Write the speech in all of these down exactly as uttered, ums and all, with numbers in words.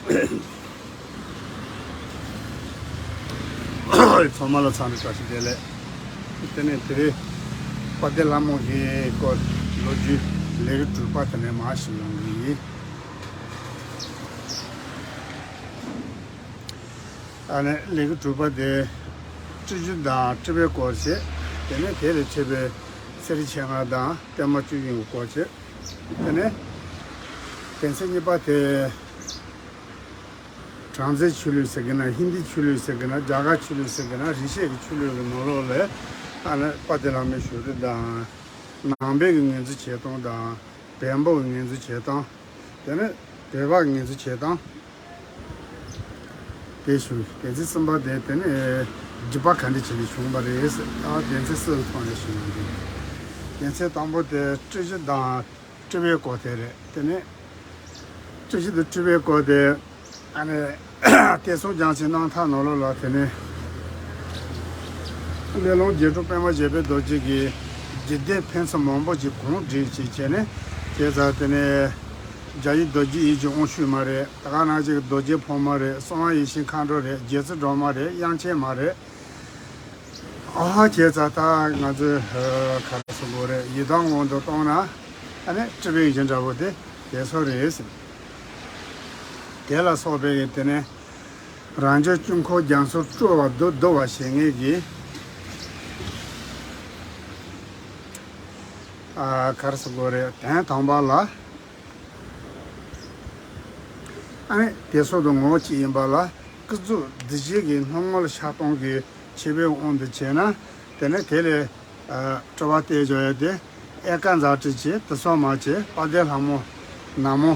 ཚང་མ་ལ་འཚམས་འདྲི་བཀྲ་ཤིས་བདེ་ལེགས། དེ་ནས་དེ་རིང་དཔལ་ལྡན་ལྷ་མོ་གི་སྐོར་ལོ་རྒྱུས་ལས་རིམ་དྲུག་པ་དེ་ནས་མར་ཞུ་ཡོང་གི་ཡིན། ཨ་ནི་ལས་རིམ་དྲུག་པ་དེ་སྤྲུལ་གཞི་དང་སྤྲུལ་པའི་སྐོར་བྱས། དེ་ནས་དེ་ལས་འཕྲོས་པའི་ཚེ་རིང་མཆེད་ལྔ་དང་བརྟན་མ་བཅུ་བཞི་གི་སྐོར་བྱས། དེ་ནས་དོན་ཚན་གཉིས་པ་དེ། བྲམ་ཟེའི་ཆོས་ལུགས་ཟེར་གི་ན། ཧིན་དིའི་ཆོས་ལུགས་ཟེར་གི་ན། རྒྱ་གར་ཆོས་ལུགས་ཟེར་གི་ན། རིག་བྱེད་ཀྱི་ཆོས་ལུགས་ཀྱི་ནང་ལོགས་ལ་ཨ་ནི་དཔལ་ལྡན་ལྷ་མོའི་བཞུགས་ཁྲི་དང་། ནང་པའི་གི་ངོས་འཛིན་བྱེད་སྟངས་དང་། བོན་པོ་གི་ངོས་འཛིན་བྱེད་སྟངས། དེ་ནས་བོད་པ་གི་ངོས་འཛིན་བྱེད་སྟངས་དེ་ཞུ། དོན་ཚན་གསུམ་པ་དེ་དེ་ནས་སྒྲུབ་པ་ག་འདྲ་བྱས་ནས་བྱུང་བ་རེད། ཨ་དོན་ཚན་གསུམ་གྱི་ཐོག་ནས་ཞུ་ཡོང་གི། དོན་ཚན་དང་པོ་དེ་སྤྲུལ་གཞི་དང་སྤྲུལ་པའི་སྐོར་དེ་རེད། དེ་ནས་སྤྲུལ་གཞི་དང་སྤྲུལ་པའི་སྐོར་དེ་ཨ་ནི་དེང་སང་སྦྱང་ཚིག་རྣམ་ཐར་ནང་ལོགས་ལ་དེ་ནས་སླེ་ལུང་རྒྱན་དྲུག་པད་མ་བཞད་པའི་རྡོ་རྗེ་གིས་འཇིག་རྟེན་ཕན་ཚུན་མང་པོ་ཅིག་གང་སྒྲིག་ཅིག་བྱས་ནས། བྱས་ཙང་དེ་ནས་རྒྱ་ཡི་རྡོ་རྗེ་ཡིད་ཀྱི་དབང་ཕྱུག་མ་རེད། ད་ག་ནང་བཞིན་རྡོ་རྗེ་ཕག་མོ་རེད། གསང་བ་ཡེ་ཤེས་མཁའ་འགྲོ་རེད། རྗེ་བཙུན་སྒྲོལ་མ་རེད། དབྱངས་ཅན་མ་རེད། ཨ་ཧ། བྱས་ཙང་ད་ང་ཚོས་ཨ་ག་རེ་ཟེར་དགོས་རེད། ཡི་དམ་དབང་དུ་བཏང་ན་ཨ་ནི་སྤྲུལ་པའི་གཞི་འདྲ་པོ་དེ་དེ་ཚོ་རེད་ཟེར། དེ་ལ་སོགས་པའི་དེ་ནས་རང་བྱུང་དཀྱིལ་འཁོར་རྒྱ་མཚོར་སྤྲུལ་པ་བསྡུ་བསྡུ་བ་བྱེད་མཁན་གྱི་ཨ་ག་རེ་ཟེར་དགོས་རེད། དོན་དམ་པ་ལ། ཨ་ནི་དེ་སོགས་དུ་ངོ་བོ་གཅིག་ཡིན་པ་ལ། སྐུ་གཟུགས་སྡེ་བཞི་གི་སྣང་ངོར་ཤར་སྟངས་ཀྱི་ཆེ་བའི་དབང་དུ་བྱས་ན། དེ་ནས་དེ་ལས་ཨ་སྤྲུལ་པ་སྟེ་བརྗོད་ཡ་དེ། ཨེ་ཀ་ཛ་ཊི་བྱས། དེ་སོགས་མ་བྱས། དཔལ་ལྡན་ལྷ་མོ་ནག་མོ།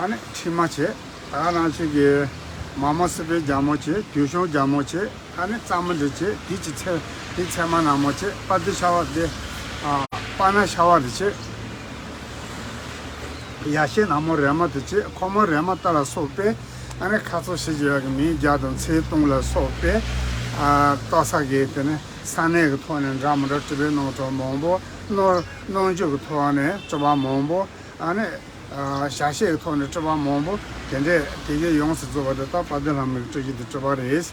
ཨ་ནི་ཁྲིག་མ་བྱས། ད་ག་ནང་བཞིན་གྱི་མ་མོ་སྲིད་པའི་རྒྱལ་མོ་བྱས། དུས་གཤོང་རྒྱལ་མོ་བྱས། ཨ་ནི་རྩ་མོ་འདྲ་བྱས། དེ་གི་ཚེ་དེ་ཚེ་མ་ནག་མོ་བྱས། དཔལ་ལྡན་ཤ་བ་དེ་ཨ་དཔལ་ནག་ཤ་བ་རེ་བྱས། ཡ་ཤེས་ནག་མོ་རེ་མ་དེ་བྱས། ཁོ་མོ་རེ་མ་ཏ་ལ་སོགས་པས་ཨ་ནི་ཁ་ཚོ་ཞེས་བརྗོད་ཡག་གི་མིང་བརྒྱ་དང་ཚེས་སྟོང་ལ་སོགས་པས་ཨ་བཏགས་ས་གི་དེ་ནི་ས་གནས་ཀྱི་ཐོག་ནས་འདྲ་མི་འདྲ་སྤྲུལ་པའི་རྣམ་གྲངས་མང་པོ། རྣམ་རྣམ་འགྱུར་གྱི་ཐོག་ནས་སྤྲུལ་པ་མང་པོ། ཨ་ནི་ཨ་ཞལ་ཤེས་ཀྱི་ཐོག་ནས་སྤྲུལ་པ་མང་པོ། དེ་འདྲས་དེ་གའི་ཡོངས་སུ་རྫོགས་པ་དེ་ད་དཔལ་ལྡན་ལྷ་མོའི་སྤྲུལ་གཞི་དེ་སྤྲུལ་པ་རེད།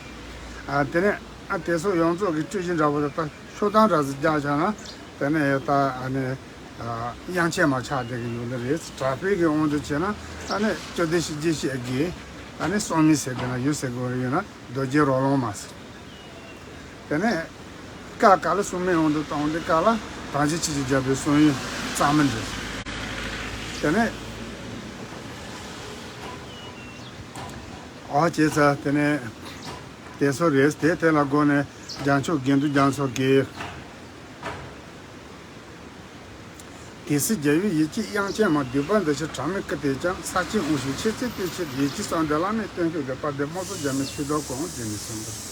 ཨ་དེ་ནས་ཨ་དེ་ཚོ་ཡོངས་རྫོགས་ཀྱི་སྤྲུལ་གཞི་འདྲ་པོ་དེ་ད་ཤོག་གྲངས་འདྲ་ཟིག་རྒྱག་བྱས་ན། དེ་ནས་ད་ཨ་ནི་ཨ་དབྱངས་ཅན་མ་ཆགས་བསྡད་ཀྱི་ཡོད་ནི་རེད། གྲགས་པའི་གི་དབང་དུ་བྱས་ན་ཨ་ནི་བཅོམ་ལྡན་ཤེས་རྒྱ་ཤེས་ཀྱི་ཨ་ནི་གསང་མི་ཟེར་དེ་ན་ཡོད་ཟེར་དགོས་རེད། ཡོད་ན་རྡོ་རྗེ་རོ་ལངས་མ་ཟེར། དེ་ནས་ཀ་ཀ་ལ་གསང་མི་དབང་དུ་བཏང་སྟེ། ཀ་ལ་དང་ཅི་ཆི་ཆི་རྒྱབ་པའི་གསང་ཡུལ་རྩ་མི་འདྲ། དེ་ནས་ཨོ་བྱས་ཙང་དེ་ནས་དེ་ཚོ་རེད། དེ་དེ་ལ་སྒོ་ནས་རྒྱལ་མཆོག་དགེ་འདུན་རྒྱ་མཚོ་གིས། དེ་སྲིད་རྒྱལ་བའི་ཡིད་ཀྱི་དབྱངས་ཅན་མ། བསྡུས་པ་འདི་ཕྱིར་གྲངས་མེད་བསྐུར་ཏེ་ཀྱང་། ས་ཆེན་དབང་ཕྱུག་མཆེད་གཙོའི་གཏེར་ཆེན་ཡིད་ཀྱི་གསང་བདེ་བླ་མེད་བརྟན་ཕྱུག་དེ། དཔལ་ལྡན་དམག་ཟོར་རྒྱ་མའི་ཆོས་བདག་གོ་འོང་དེ་ནི་གསུངས་པ།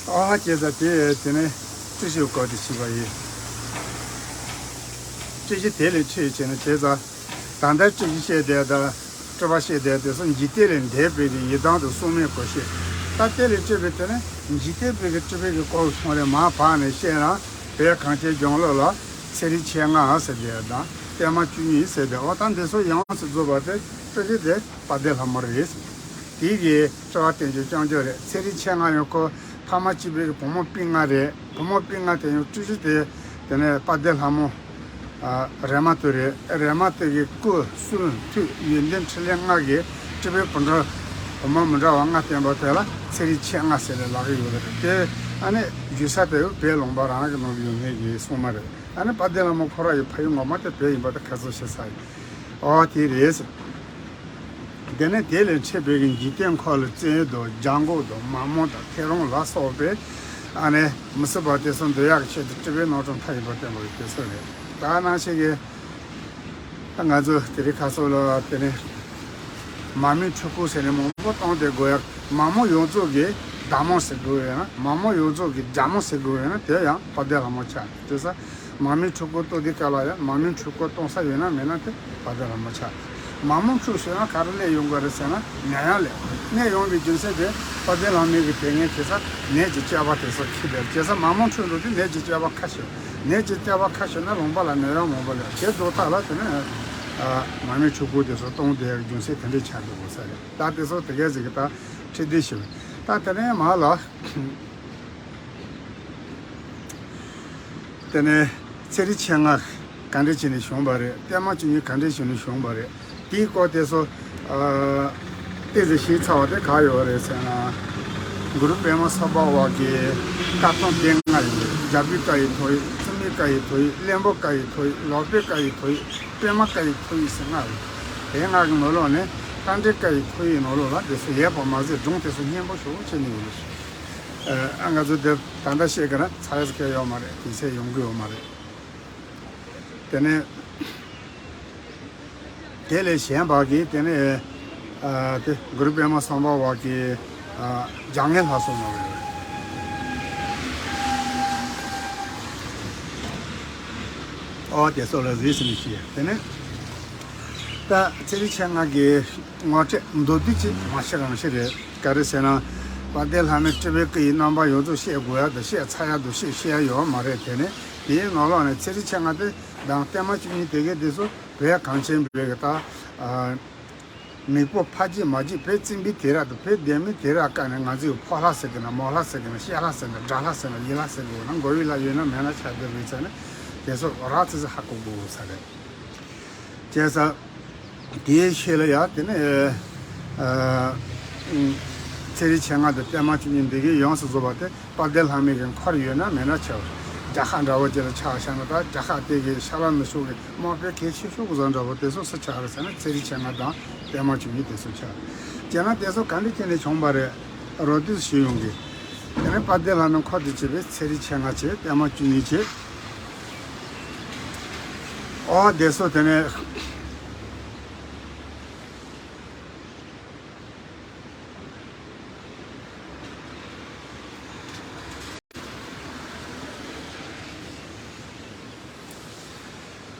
ཨ་བྱས་ཙང་དེ་དེ་ནས་སྤྲུལ་གཞིའི་སྐོར་དེ་ཞུས་པ་ཡིན། སྤྲུལ་གཞི་དེ་ལས་འཕྲོས་བྱས་ནས་བྱས་ཙང་། ད་ལྟ་སྤྲུལ་གཞི་བཤད་བསྡད་དང་སྤྲུལ་པ་བཤད་བསྡད་དེ་ཚོ་འཇིག་རྟེན་ལས་འདས་པའི་གི་ཡི་དམ་དང་གསང་མིའི་སྐོར་བཤད། ད་དེ་ལས་འཕྲོས་པའི་དེ་ནས་འཇིག་རྟེན་པའི་གི་སྤྲུལ་པའི་གི་སྐོར་ཚང་རེ་མར་བབས་ནས་བཤད་ན། བོད་གངས་ཅན་ལྗོངས་ལུགས་ལ་ཚེ་རིང་མཆེད་ལྔ་ཟེར་བསྡད་དང་བརྟན་མ་བཅུ་གཉིས་ཟེར་བསྡད། འོ་ད་འདི་ཚོ་ཡོངས་སུ་རྫོགས་པ་དེ་སྤྲུལ་གཞི་དེ་དཔལ་ལྡན་ལྷ་མོ་རེད། དེ་གི་སྤྲུལ་པ་བསྟན་བཅོས་རྐྱང་རྐྱང་རེད། ཚེ་རིང་མཆེད་ལྔ་ཡང་ཁོ་ཕ་མ་གཅིག་པའི་གི་བུ་མོ་སྤུན་ལྔ་རེད། བུ་མོ་སྤུན་ལྔ་དེ་ཡང་སྤྲུལ་གཞི་དེ་དེ་ནས་དཔལ་ལྡན་ལྷ་མོ། ཨ་རེ་མ་ཏི་རེད། རེ་མ་ཏི་གི་སྐུ་གསུང་ཐུགས་ཡོན་ཏན་ཕྲིན་ལས་ལྔ་གིས་སྤྲུལ་པའི་བུ་འདྲ་བུ་མོ་མི་འདྲ་བ་ལྔ་བསྟན་པ་དེ་ལ་ཚེ་རིང་མཆེད་ལྔ་ཟེར་ནས་ལབ་ཀྱི་ཡོད་རེད། དེ་ཨ་ནི་བརྗོད་ས་དེ་བོད་ལུང་པ་རང་གི་ནང་ལ་ཡོད་མཁན་གྱི་སྲུང་མ་རེད། ཨ་ནི་དཔལ་ལྡན་ལྷ་མོ་ཁོ་རང་གི་ཕ་ཡུལ་ངོ་མ་དེ་བོད་ཡིན་པ་དེ་ཁ་ཚོ་བྱེད་ས་ཡིན། ཨོ་དེ་རེད། དེ་ནས་དེ་ལས་འཕྲོས་པའི་གི་འཇིག་རྟེན་འཁོར་ལོ་རྩེ་དང་རྒྱལ་འགོང་དང་མ་མོ་དང་ཐེའུ་རང་ལ་སོགས་པའི་ཨ་ནི་མི་སྲིད་པ་དེ་ཚོ་འདུལ་ཡག་ཆེད་དུ་སྤྲུལ་པའི་རྣམ་གྲངས་མཐའ་ཡས་པ་བསྟན་པ་ཡི་དེ་ཚོ་རེད། ད་ནང་བཞིན་གྱི་ད་ང་ཚོ་དེ་རིང་ཁ་སང་ལ་དེ་ནས་མ་མོའི་འཁྲུལ་འཁོར་ཟེར་ནས་མང་པོ་བཏང་སྟེ་དགོས་ཡག་མ་མོ་ཡོངས་རྫོགས་ཀྱི་བདག་མོ་ཟེར་དགོས་ཡོད་ན། མ་མོ་ཡོངས་རྫོགས་ཀྱི་རྒྱལ་མོ་ཟེར་དགོས་ཡོད་ན། དེ་ཡང་དཔལ་ལྡན་ལྷ་མོ་ཆགས་དེ་ས། མ་མོའི་འཁྲུལ་འཁོར་གཏོར་དུས་སྐབས་ལ་ཡང་མ་མོའི་འཁྲུལ་འཁོར་གཏོང་ས་ཡོད་ན་མེད་ན་དེ་དཔལ་ལྡན་ལྷ་མོ་ཆགས། མ་མོ་འཁྲུལ་ཟེར་ན་ག་རེ་སླེབས་ཡོང་གི་རེད་ཟེར་ན། ནད་ཡམས་སླེབས། ནད་ཡོང་བའི་རྒྱུ་མཚན་དེ་དཔལ་ལྡན་ལྷ་མོའི་གི་དེ་ངན་དེ་ས་ནད་ཀྱི་བཅོས་པ་དེ་ཚོ་ཁྱི་དེར་བྱེད་ས། མ་མོ་འཁྲུལ་འགྲོ་དུས་ནད་ཀྱི་བཅོས་པ་ཁ་ཤས། ནད་ཀྱི་བཅོས་པ་ཁ་ཤས་ན་ལུང་པ་ལ་ནད་ཡམས་མང་པོ་སླེབས། དེ་ལྡོག་ཐབས་ལ་དེ་ནས་ ཨ་མར་མེ་ཆུ་བུར་དེ་ཚོ་གཏོང་བསྡད་ཡག་རྒྱུ་མཚན་དེ་འདྲས་ཆགས་འགྲོ་དགོས་ས་རེད། ད་དེ་ཚོ་དེ་གས་ཟིག་གི་ད་ཁྲིད་བསྡད་ཞིག་རེད། ད་དེ་ནས་མར་ལ། དེ་ནས་ཚེ་རིང་མཆེད་ལྔ་ག་འདྲས་བྱས་ནས་བྱུང་བ་རེད། བརྟན་མ་བཅུ་གཉིས་ག་འདྲས་བྱས་ནས་བྱུང་བ་རེད། དེའི་སྐོར་དེ་ཚོ་ཨ་ཏོག་ཙམ་ཤེས་ཚར་བ་དེ་ག་ཡོད་རེད་ཟེར་ན། གུ་རུ་པདྨ་སམྦྷ་ཝ་གི་བཀའ་ཐང་སྡེ་ལྔ་ཡོད། རྒྱལ་པོའི་བཀའ་ཡི་ཐོག་ཡིག་བཙུན་མའི་བཀའ་ཡི་ཐོག་ཡིག་བློན་པོའི་བཀའ་ཡི་ཐོག་ཡིག་ལོག་པའི་བཀའ་ཡི་ཐོག་ཡིག་པདྨ་བཀའ་ཡི་ཐོག་ཡིག་ཟེར་ལྔ་ཡོད། དེ་ལྔ་གི་ནང་ལོགས་ནས་ལྷ་འདྲེ་བཀའ་ཡི་ཐོག་ཡིག་ནང་ལོགས་ལ་དེ་ཚོ་ཡོད་པ་མ་ཟད་སྒྲུང་དེ་ཚོ་སྙན་པོ་ཞེ་པོ་བྱས་ནས་ཡོད་རེད། ཨ་ང་ཚོ་དེ་ད་ལྟ་བཤད་གི་ན་ཚར་ཡག་གི་ཡོད་མ་རེད། དེ་ཚོ་ཡོང་གི་ཡོད་མ་རེད། དེ་ནས་དེ་ལས་གཞན་པ་གི་དེ་ནས་ཨ་དེ་གུ་རུ་པདྨ་སམྦྷ་ཝ་གི་ཨ་བྱང་ངན་ལྷ་སོགས་ནང་རེད། ཨོ་དེ་སོགས་ལ་གཟིགས་ཟིན་ནས་ཤེས། དེ་ནས་ད་ཚེ་རིང་མཆེད་ལྔ་གི་ངོ་སྤྲོད་མདོར་བསྡུས་ཅིག་མ་བཤད་རང་བཤད་རེད། ག་རེ་ཟེར་ན། དཔལ་ལྡན་ལྷ་མོའི་སྤྲུལ་པའི་སྐུ་ཡི་རྣམ་པ་ཡོངས་རྫོགས་བཤད་དགོས་ཡག་དང་བཤད་ཚར་ཡག་དང་བཤད་ཤེས་ཡག་ཡོད་མ་རེད། དེ་ནས་དེའི་ནང་ལོགས་ནས་ཚེ་རིང་མཆེད་ལྔ་དེ་དང་བརྟན་མ་བཅུ་གཉིས་དེ་གའི་དེ་ཚོ་བོད་གངས་ཅན་པའི་གི་ད་ཨ་མེས་པོ་ཕ་རྒྱུད་མ་རྒྱུད་བོད་བཙུན་པའི་དུས་རབས་དང་བོད་ལྡན་མའི་དུས་རབས་སྐབས་ནས་ང་ཚོས་ཕོ་ལྷ་ཟེར་གི་ན་མོ་ལྷ་ཟེར་གི་ན་སྐྱ་ལྷ་ཟེར་ན་དགྲ་ལྷ་ཟེར་ན་ཡི་ལྷ་ཟེར་གི་ན་མགོ་བོའི་ལྷ་ཡོད་ན་མེད་ན་ཆགས་བསྡད་པའི་ཚེ་ནས་དེ་ཚོ་རགས་ཙམ་ཙམ་ཧ་གོ་དགོས་ས་རེད། བྱས་ཙང་། དེའི་ཤུལ་ལ་ཡ་དེ་ནས་ཨ་ཚེ་རིང་མཆེད་ལྔ་དང་བརྟན་མ་བཅུ་གཉིས་འདི་གའི་ཡོངས་སུ་རྫོགས་པ་དེ་དཔལ་ལྡན་ལྷ་མོའི་གི་འཁོར་ཡོད་ན་མེད་ན་ཆགས། རྒྱ་ཁབ་འདྲ་བོ་ཅིག་ལ་ཆགས་བཞག་ན་ད་རྒྱ་ཁབ་དེ་གི་ཤ་ལ་ནུ་ཤོག་གི་དམག་དཔོན་གལ་ཆེ་ཤོས་ཀྱི་བཟོ་འདྲ་བོ་དེ་ཚོ་སུ་ཆགས་རེད་ཟེར་ན་ཚེ་རིང་མཆེད་ལྔ་དང་བརྟན་མ་བཅུ་གཉིས་དེ་ཚོ་ཆགས། བྱས་ན་དེ་ཚོ་ག་འདྲ་བྱས་ནས་བྱུང་བ་རེད། རོ་དུས་ཞུ་ཡོང་གི། དེ་ནས་དཔལ་ལྡན་ལྷ་མོའི་འཁོར་དུ་བྱས་པའི་ཚེ་རིང་མཆེད་ལྔ་བྱས་བརྟན་མ་བཅུ་གཉིས་བྱས། ཨོ་དེ་ཚོ་དེ་ནས་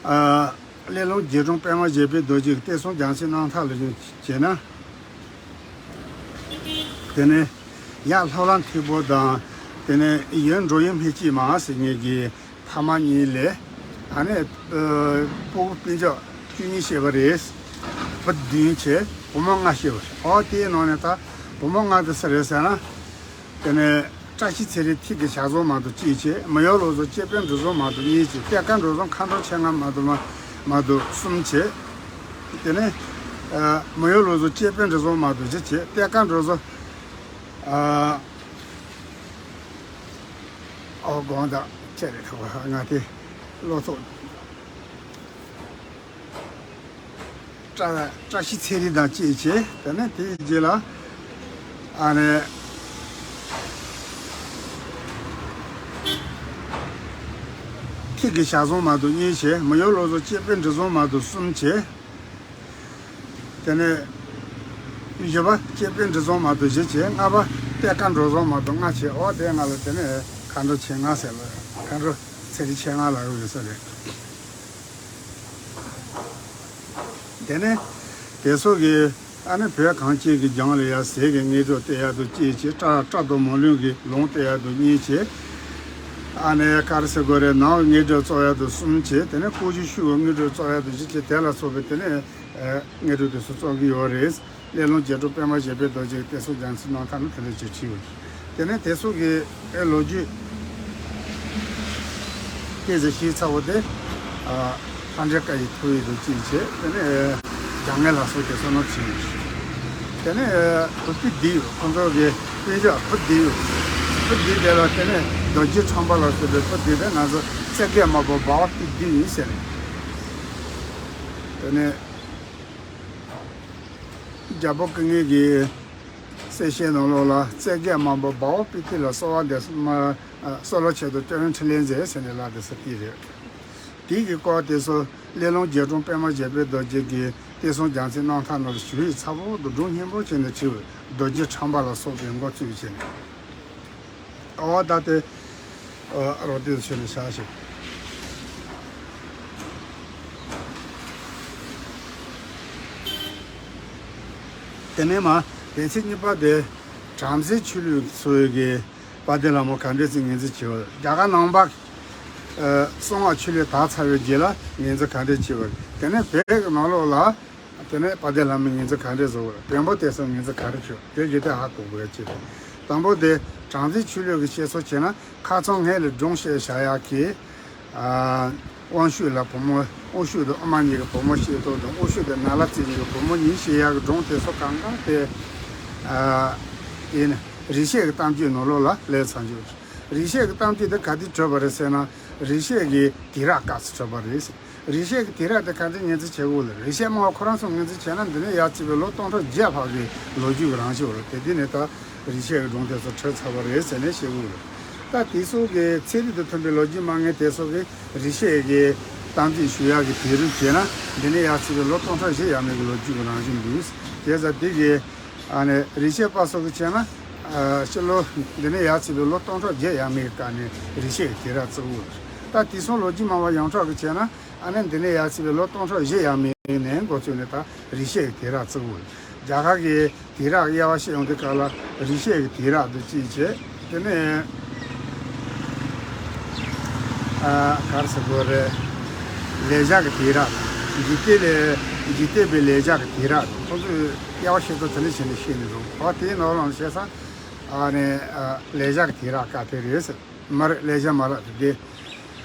ཨ་སླེ་ལུང་རྗེ་དྲུང་པདྨ་བཞད་པའི་རྡོ་རྗེ་གི་བསྟན་སྲུང་རྒྱལ་མཚན་རྣམ་ཐར་ལ་བྱས་ན། དེ་ནས་ཡར་ལྷོ་ལ་མཐིལ་པོ་དང་། དེ་ནས་ཡོན་འགྲོ་ཡུལ་སྨད་སྐྱིད་མ་ཟེར་མཁན་གྱི་ཕ་མ་གཉིས་ལས། ཨ་ནི་ཨ་སྤུ་གུ་སྤུན་ཀྱག་བཅུ་གཉིས་སྐྱེས་པ་རེད། བུ་བདུན་བྱས་བུ་མོ་ལྔ་སྐྱེས་པ་རེད། ཨོ་དེའི་ནང་ནས་ད་བུ་མོ་ལྔ་དེ་སུ་རེད་ཟེར་ན། དེ་ནས་བཀྲ་ཤིས་ཚེ་རིང་ཐིག་གི་ཞལ་བཟང་མ་གཏོགས་གཅིག་བྱས། མི་གཡོ་བློ་བཟང་སྐྱེས་དཔོན་འབྲི་བཟང་མ་གཏོགས་གཉིས་བྱས། གཏེར་ཁ་འགྲོ་བཟང་མཁའ་འགྲོ་མཆེད་ལྔ་མ་གཏོགས་མ་མ་གཏོགས་གསུམ་བྱས། དེ་ནས་ཨ་མི་གཡོ་བློ་བཟང་སྐྱེས་དཔོན་འབྲི་བཟང་མ་གཏོགས་བཞི་བྱས། གཏེར་ཁ་འགྲོ་བཟང་ཨ་ཨོ་དགོངས་དག་བཅས་རེད་ཐུབ་པ་ང་དེ་བློ་ཚོགས། བཀྲ་བཀྲ་ཤིས་ཚེ་རིང་དང་བཅས་བྱས། དེ་ནས་དེའི་རྗེས་ལ་ཨ་ནི་ཐིག་གི་ཞལ་བཟང་མ་གཏོགས་གཉིས་བྱས། མི་གཡོ་བློ་བཟང་སྐྱེས་དཔོན་འབྲི་བཟང་མ་གཏོགས་གསུམ་བྱས། དེ་ནས་བཞི་པ་སྐྱེས་དཔོན་འབྲི་བཟང་མ་གཏོགས་བཞི་བྱས། ལྔ་པ་གཏེར་ཁ་འགྲོ་བཟང་མ་གཏོགས་ལྔ་བྱས། ཨོ་དེ་ལྔ་ལ་དེ་ནས་མཁའ་འགྲོ་མཆེད་ལྔ་ཟེར་ལ་མཁའ་འགྲོ་ཚེ་རིང་མཆེད་ལྔ་ལབ་ཡོད་ས་རེད། དེ་ནས་དེ་ཚོ་གི་ཨ་ནི་བོད་གངས་ཅན་གྱི་ལྗོངས་ལ་ཡ་ཟས་ཀྱི་དངོས་གྲུབ་སྟེར་ཡག་ཏུ་གཅིག་བྱས། བཀྲ་བཀྲ་དང་མ་ལུས་ཀྱི་ལོངས་སྟེར་ཡག་ཏུ་གཉིས་བྱས། ཨ་ནི་ག་རེ་ཟེར་དགོས་རེད། ནང་གི་དངོས་གྲུབ་སྩོལ་ཡག་ཏུ་གསུམ་བྱས། དེ་ནས་སྐུ་གཞུག་ཤུལ་གྱི་དངོས་གྲུབ་སྩོལ་ཡག་ཏུ་བཞི་བྱས། དེ་ལ་སོགས་པའི་དེ་ནས་ཨ་དངོས་གྲུབ་དེ་ཚོ་སྩོལ་གྱི་ཡོད་རེད། སླེ་ལུང་རྗེ་དྲུང་པདྨ་བཞད་པའི་རྡོ་རྗེ་གི་བསྟན་སྲུང་རྒྱལ་མཚན་རྣམ་ཐར་ནང་དེ་འདྲ་ཅིག་བྲིས་ཡོད། དེ་ནས་དེ་ཚོ་གི་ཨེ་ལོ་རྒྱུས་སྐད་ཆ་བཤད་ཚར་བ་དེ་ཨ་ལྷ་འདྲེ་བཀའ་ཡི་ཐུགས་ཡིག་དང་གཅིག་བྱས། དེ་ནས་ཨེ་བྱང་ངན་ལྷ་སོགས་དེ་ཚོ་ནང་བྲིས་ཡོད། དེ་ནས་ཨེ་བུ་སྤུན་བདུན་ཡོད། ཁོང་ཚོ་གི་སྤུན་ཀྱག་བུ་བདུན་ཡོད། བུ་བདུན་དེ་ལ་དེ་ནས་རྡོ་རྗེ་ཁྲམ་པ་ལ་ཟེར་བའི་བུ་བདུན་དེ་ང་ཚོ་རྩེ་རྒྱལ་མ་བུ་འབའ་བ་སྤུན་བདུན་ཡིན་ཟེར་རེད། དེ་ནས་རྒྱལ་པོ་སྐུ་ངལ་གྱི་གསལ་བཤད་ནང་ལོགས་ལ་རྩེ་རྒྱལ་མ་བུ་འབའ་བ་སྤུན་བདུན་ལ་གསོལ་བ་འདེབས་སོ་མ་གསོལ་བ་ཆེད་དུ་སྐྱོན་ཁྲི་ལན་མཛད་ཟེར་ནས་ལབ་དེ་ས་དེ་རེད། དེ་གི་སྐོར་དེ་ཚོ་སླེ་ལུང་རྗེ་དྲུང་པདྨ་བཞད་པའི་རྡོ་རྗེ་གི་བསྟན་སྲུང་རྒྱལ་མཚན་རྣམ་ཐར་ནང་ལ་ཞུ་ཡིག་ཚ་པོ་དང་སྒྲུང་སྙན་པོ་བྱས་ནས་བྲིས་པའི་རྡོ་རྗེ་ཁྲམ་པ་ལ་སོགས་པའི་མགོ་བཙུགས་བྱས་ནས། ཨོ་ད་དེ་རོ་ཏི་ཚོ་ནས་བཞག་ཞིག་དེ་ནས་མ་དེ་ཚེ་གཉིས་པ་དེ་བྲམ་ཟེ་ཆོས་ལུགས་ཚོའི་གི་དཔལ་ལྡན་ལྷ་མོ་ག་འདྲས་ཅིག་ངོས་འཛིན་བྱས་པ། རྒྱ་གར་ནང་པ་གསང་སྔགས་ཆོས་ལུགས་དར་ཚར་བའི་རྗེས་ལ་ངོས་འཛིན་ག་འདྲས་བྱས་པ། དེ་ནས་བོད་ཀྱི་ནང་ལོགས་ལ། དེ་ནས་དཔལ་ལྡན་ལྷ་མོས་ངོས་འཛིན་ག་འདྲས་བཟོ་དགོས། བོན་པོ་དེ་ཚོས་ངོས་འཛིན་ག་རེ་བྱོས། དེ་གི་དེ་ཧ་གོ་དགོས་ཀྱི་རེད། དང་པོ་དེ་བྲམ་ཟེ་ཆོས་ལུགས་ཀྱི་བཤད་སྲོལ་བྱས་ན། ཁ་ཚང་སྔོན་ལ་སྒྲུང་བཤད་བཞག་ཡག་གི། ཨ། དབང་ཕྱུག་ལ་བུ་མོ། དབང་ཕྱུག་དང་ཨུ་མ་གཉིས་ཀྱི་བུ་མོ་བྱེད་ཐབས་དང་། དབང་ཕྱུག་དང་ནཱ་ལ་རྩེ་གཉིས་ཀྱི་བུ་མོ་གཉིས་བྱེད་ཡག་གི་སྒྲུང་དེ་ཚོ་གང་ག་དེ། ཨ། ཡིན། རིག་བྱེད་ཀྱི་གཏམ་རྒྱུད་ནང་ལོགས་ལ་སླེབས་ཚར་འཇུག་རིག་བྱེད་ཀྱི་གཏམ་རྒྱུད་དེ་ག་དུས་གྲུབ་པ་རེད་ཟེར་ན། རིག་བྱེད་ཀྱི་དུས་རབས་སྐབས་སུ་གྲུབ་པ་རེད། རིག་བྱེད་ཀྱི་དུས་རབས་དེ་ག་འདྲ་ངོས་འཛིན་བྱེད་དགོས་ལ། རིག་བྱེད་སྨྲ་བ་ཁོ་རང་ཚོས་ངོས་འཛིན་བྱས་ན། འདི་ནས་ཡར་བརྩིས་པའི་ལོ་སྟོང་ཕྲག་བརྒྱད་ལྷག་གི་ལོ་རྒྱུས་ཀྱི་རང་བཞིན་ཡོད་རེད། དེ་དུས་ནས་ད་རིག་བྱེད་ཀྱི་སྒྲུང་དེ་ཚོ་གྲུབ་ཚར་བ་རེད་ཟེར་ནས་བཤད་དགོས་རེད། ད་དེ་ཚོ་གི་ཚན་རིག་དང་མཐུན་པའི་ལོ་རྒྱུས་མ་དངོས་དེ་ཚོ་གི་རིག་བྱེད་ཀྱི་གཏམ་རྒྱུད་ཞུ་ཡག་གི་དུས་རིམ་བྱས་ན། འདི་ནས་ཡར་བརྩིས་པའི་ལོ་སྟོང་ཕྲག་བཞི་ཡས་མས་ཀྱི་ལོ་རྒྱུས་ཀྱི་རང་བཞིན་འདུག་བྱས་ཙང་དེ་གི། ཨ་ནི་རིག་བྱེད་པ་ཚོ་གི་བྱས་ན། ཨ། ཕྱི་ལོ་འདི་ནས་ཡར་བརྩིས་པའི་ལོ་སྟོང་ཕྲག་བརྒྱད་ཡས་མས་ཀྱི་སྐབས་ནས་རིག་བྱེད་ཀྱི་དུས་རབས་བརྩི་གི་ཡོད་རེད། ད་དེང་སང་ལོ་རྒྱུས་སྨྲ་བ་ཡོངས་གྲགས་ཀྱིས་བྱས་ན། ཨ་ནི་འདི་ནས་ཡར་བརྩིས་པའི་ལོ་སྟོང་ཕྲག་བཞི་ཡས་མས་ནས་འགོ་བཙུགས་ནས་ད་རིག་བྱེད་ཀྱི་དུས་རབས་བརྩི་གི་ཡོད་རེད། རྒྱ་གར་གྱི་དུས་རབས་དབྱེ་བ་ཕྱེ་ཡོང་དུས་སྐབས་ལ། རིག་བྱེད་ཀྱི་དུས་རབས་དེ་གཅིག་བྱས། དེ་ནས། ཨ། ག་རེ་ཟེར་དགོས་རེད། ལེགས་སྦྱར་གྱི་དུས་རབས། འཇིག་རྟེན་ལས། འཇིག་རྟེན་པའི་ལེགས་སྦྱར་གྱི་དུས་རབས། ཁོང་ཚོས་དབྱེ་བ་ཕྱེ་ཚུལ་དེ་འདྲ་བྱས་ནས་བཤད་ནས་འདུག་འོ། དེའི་ནང་ལོགས་ནས་བཤད་ས། ཨ་ནི། ཨ། ལེགས་སྦྱར་གྱི་དུས་རབས་སྐབས་དེ་རེད་ཟེར། མ་རེད། ལེགས་སྦྱར་མ་རེད་དེ།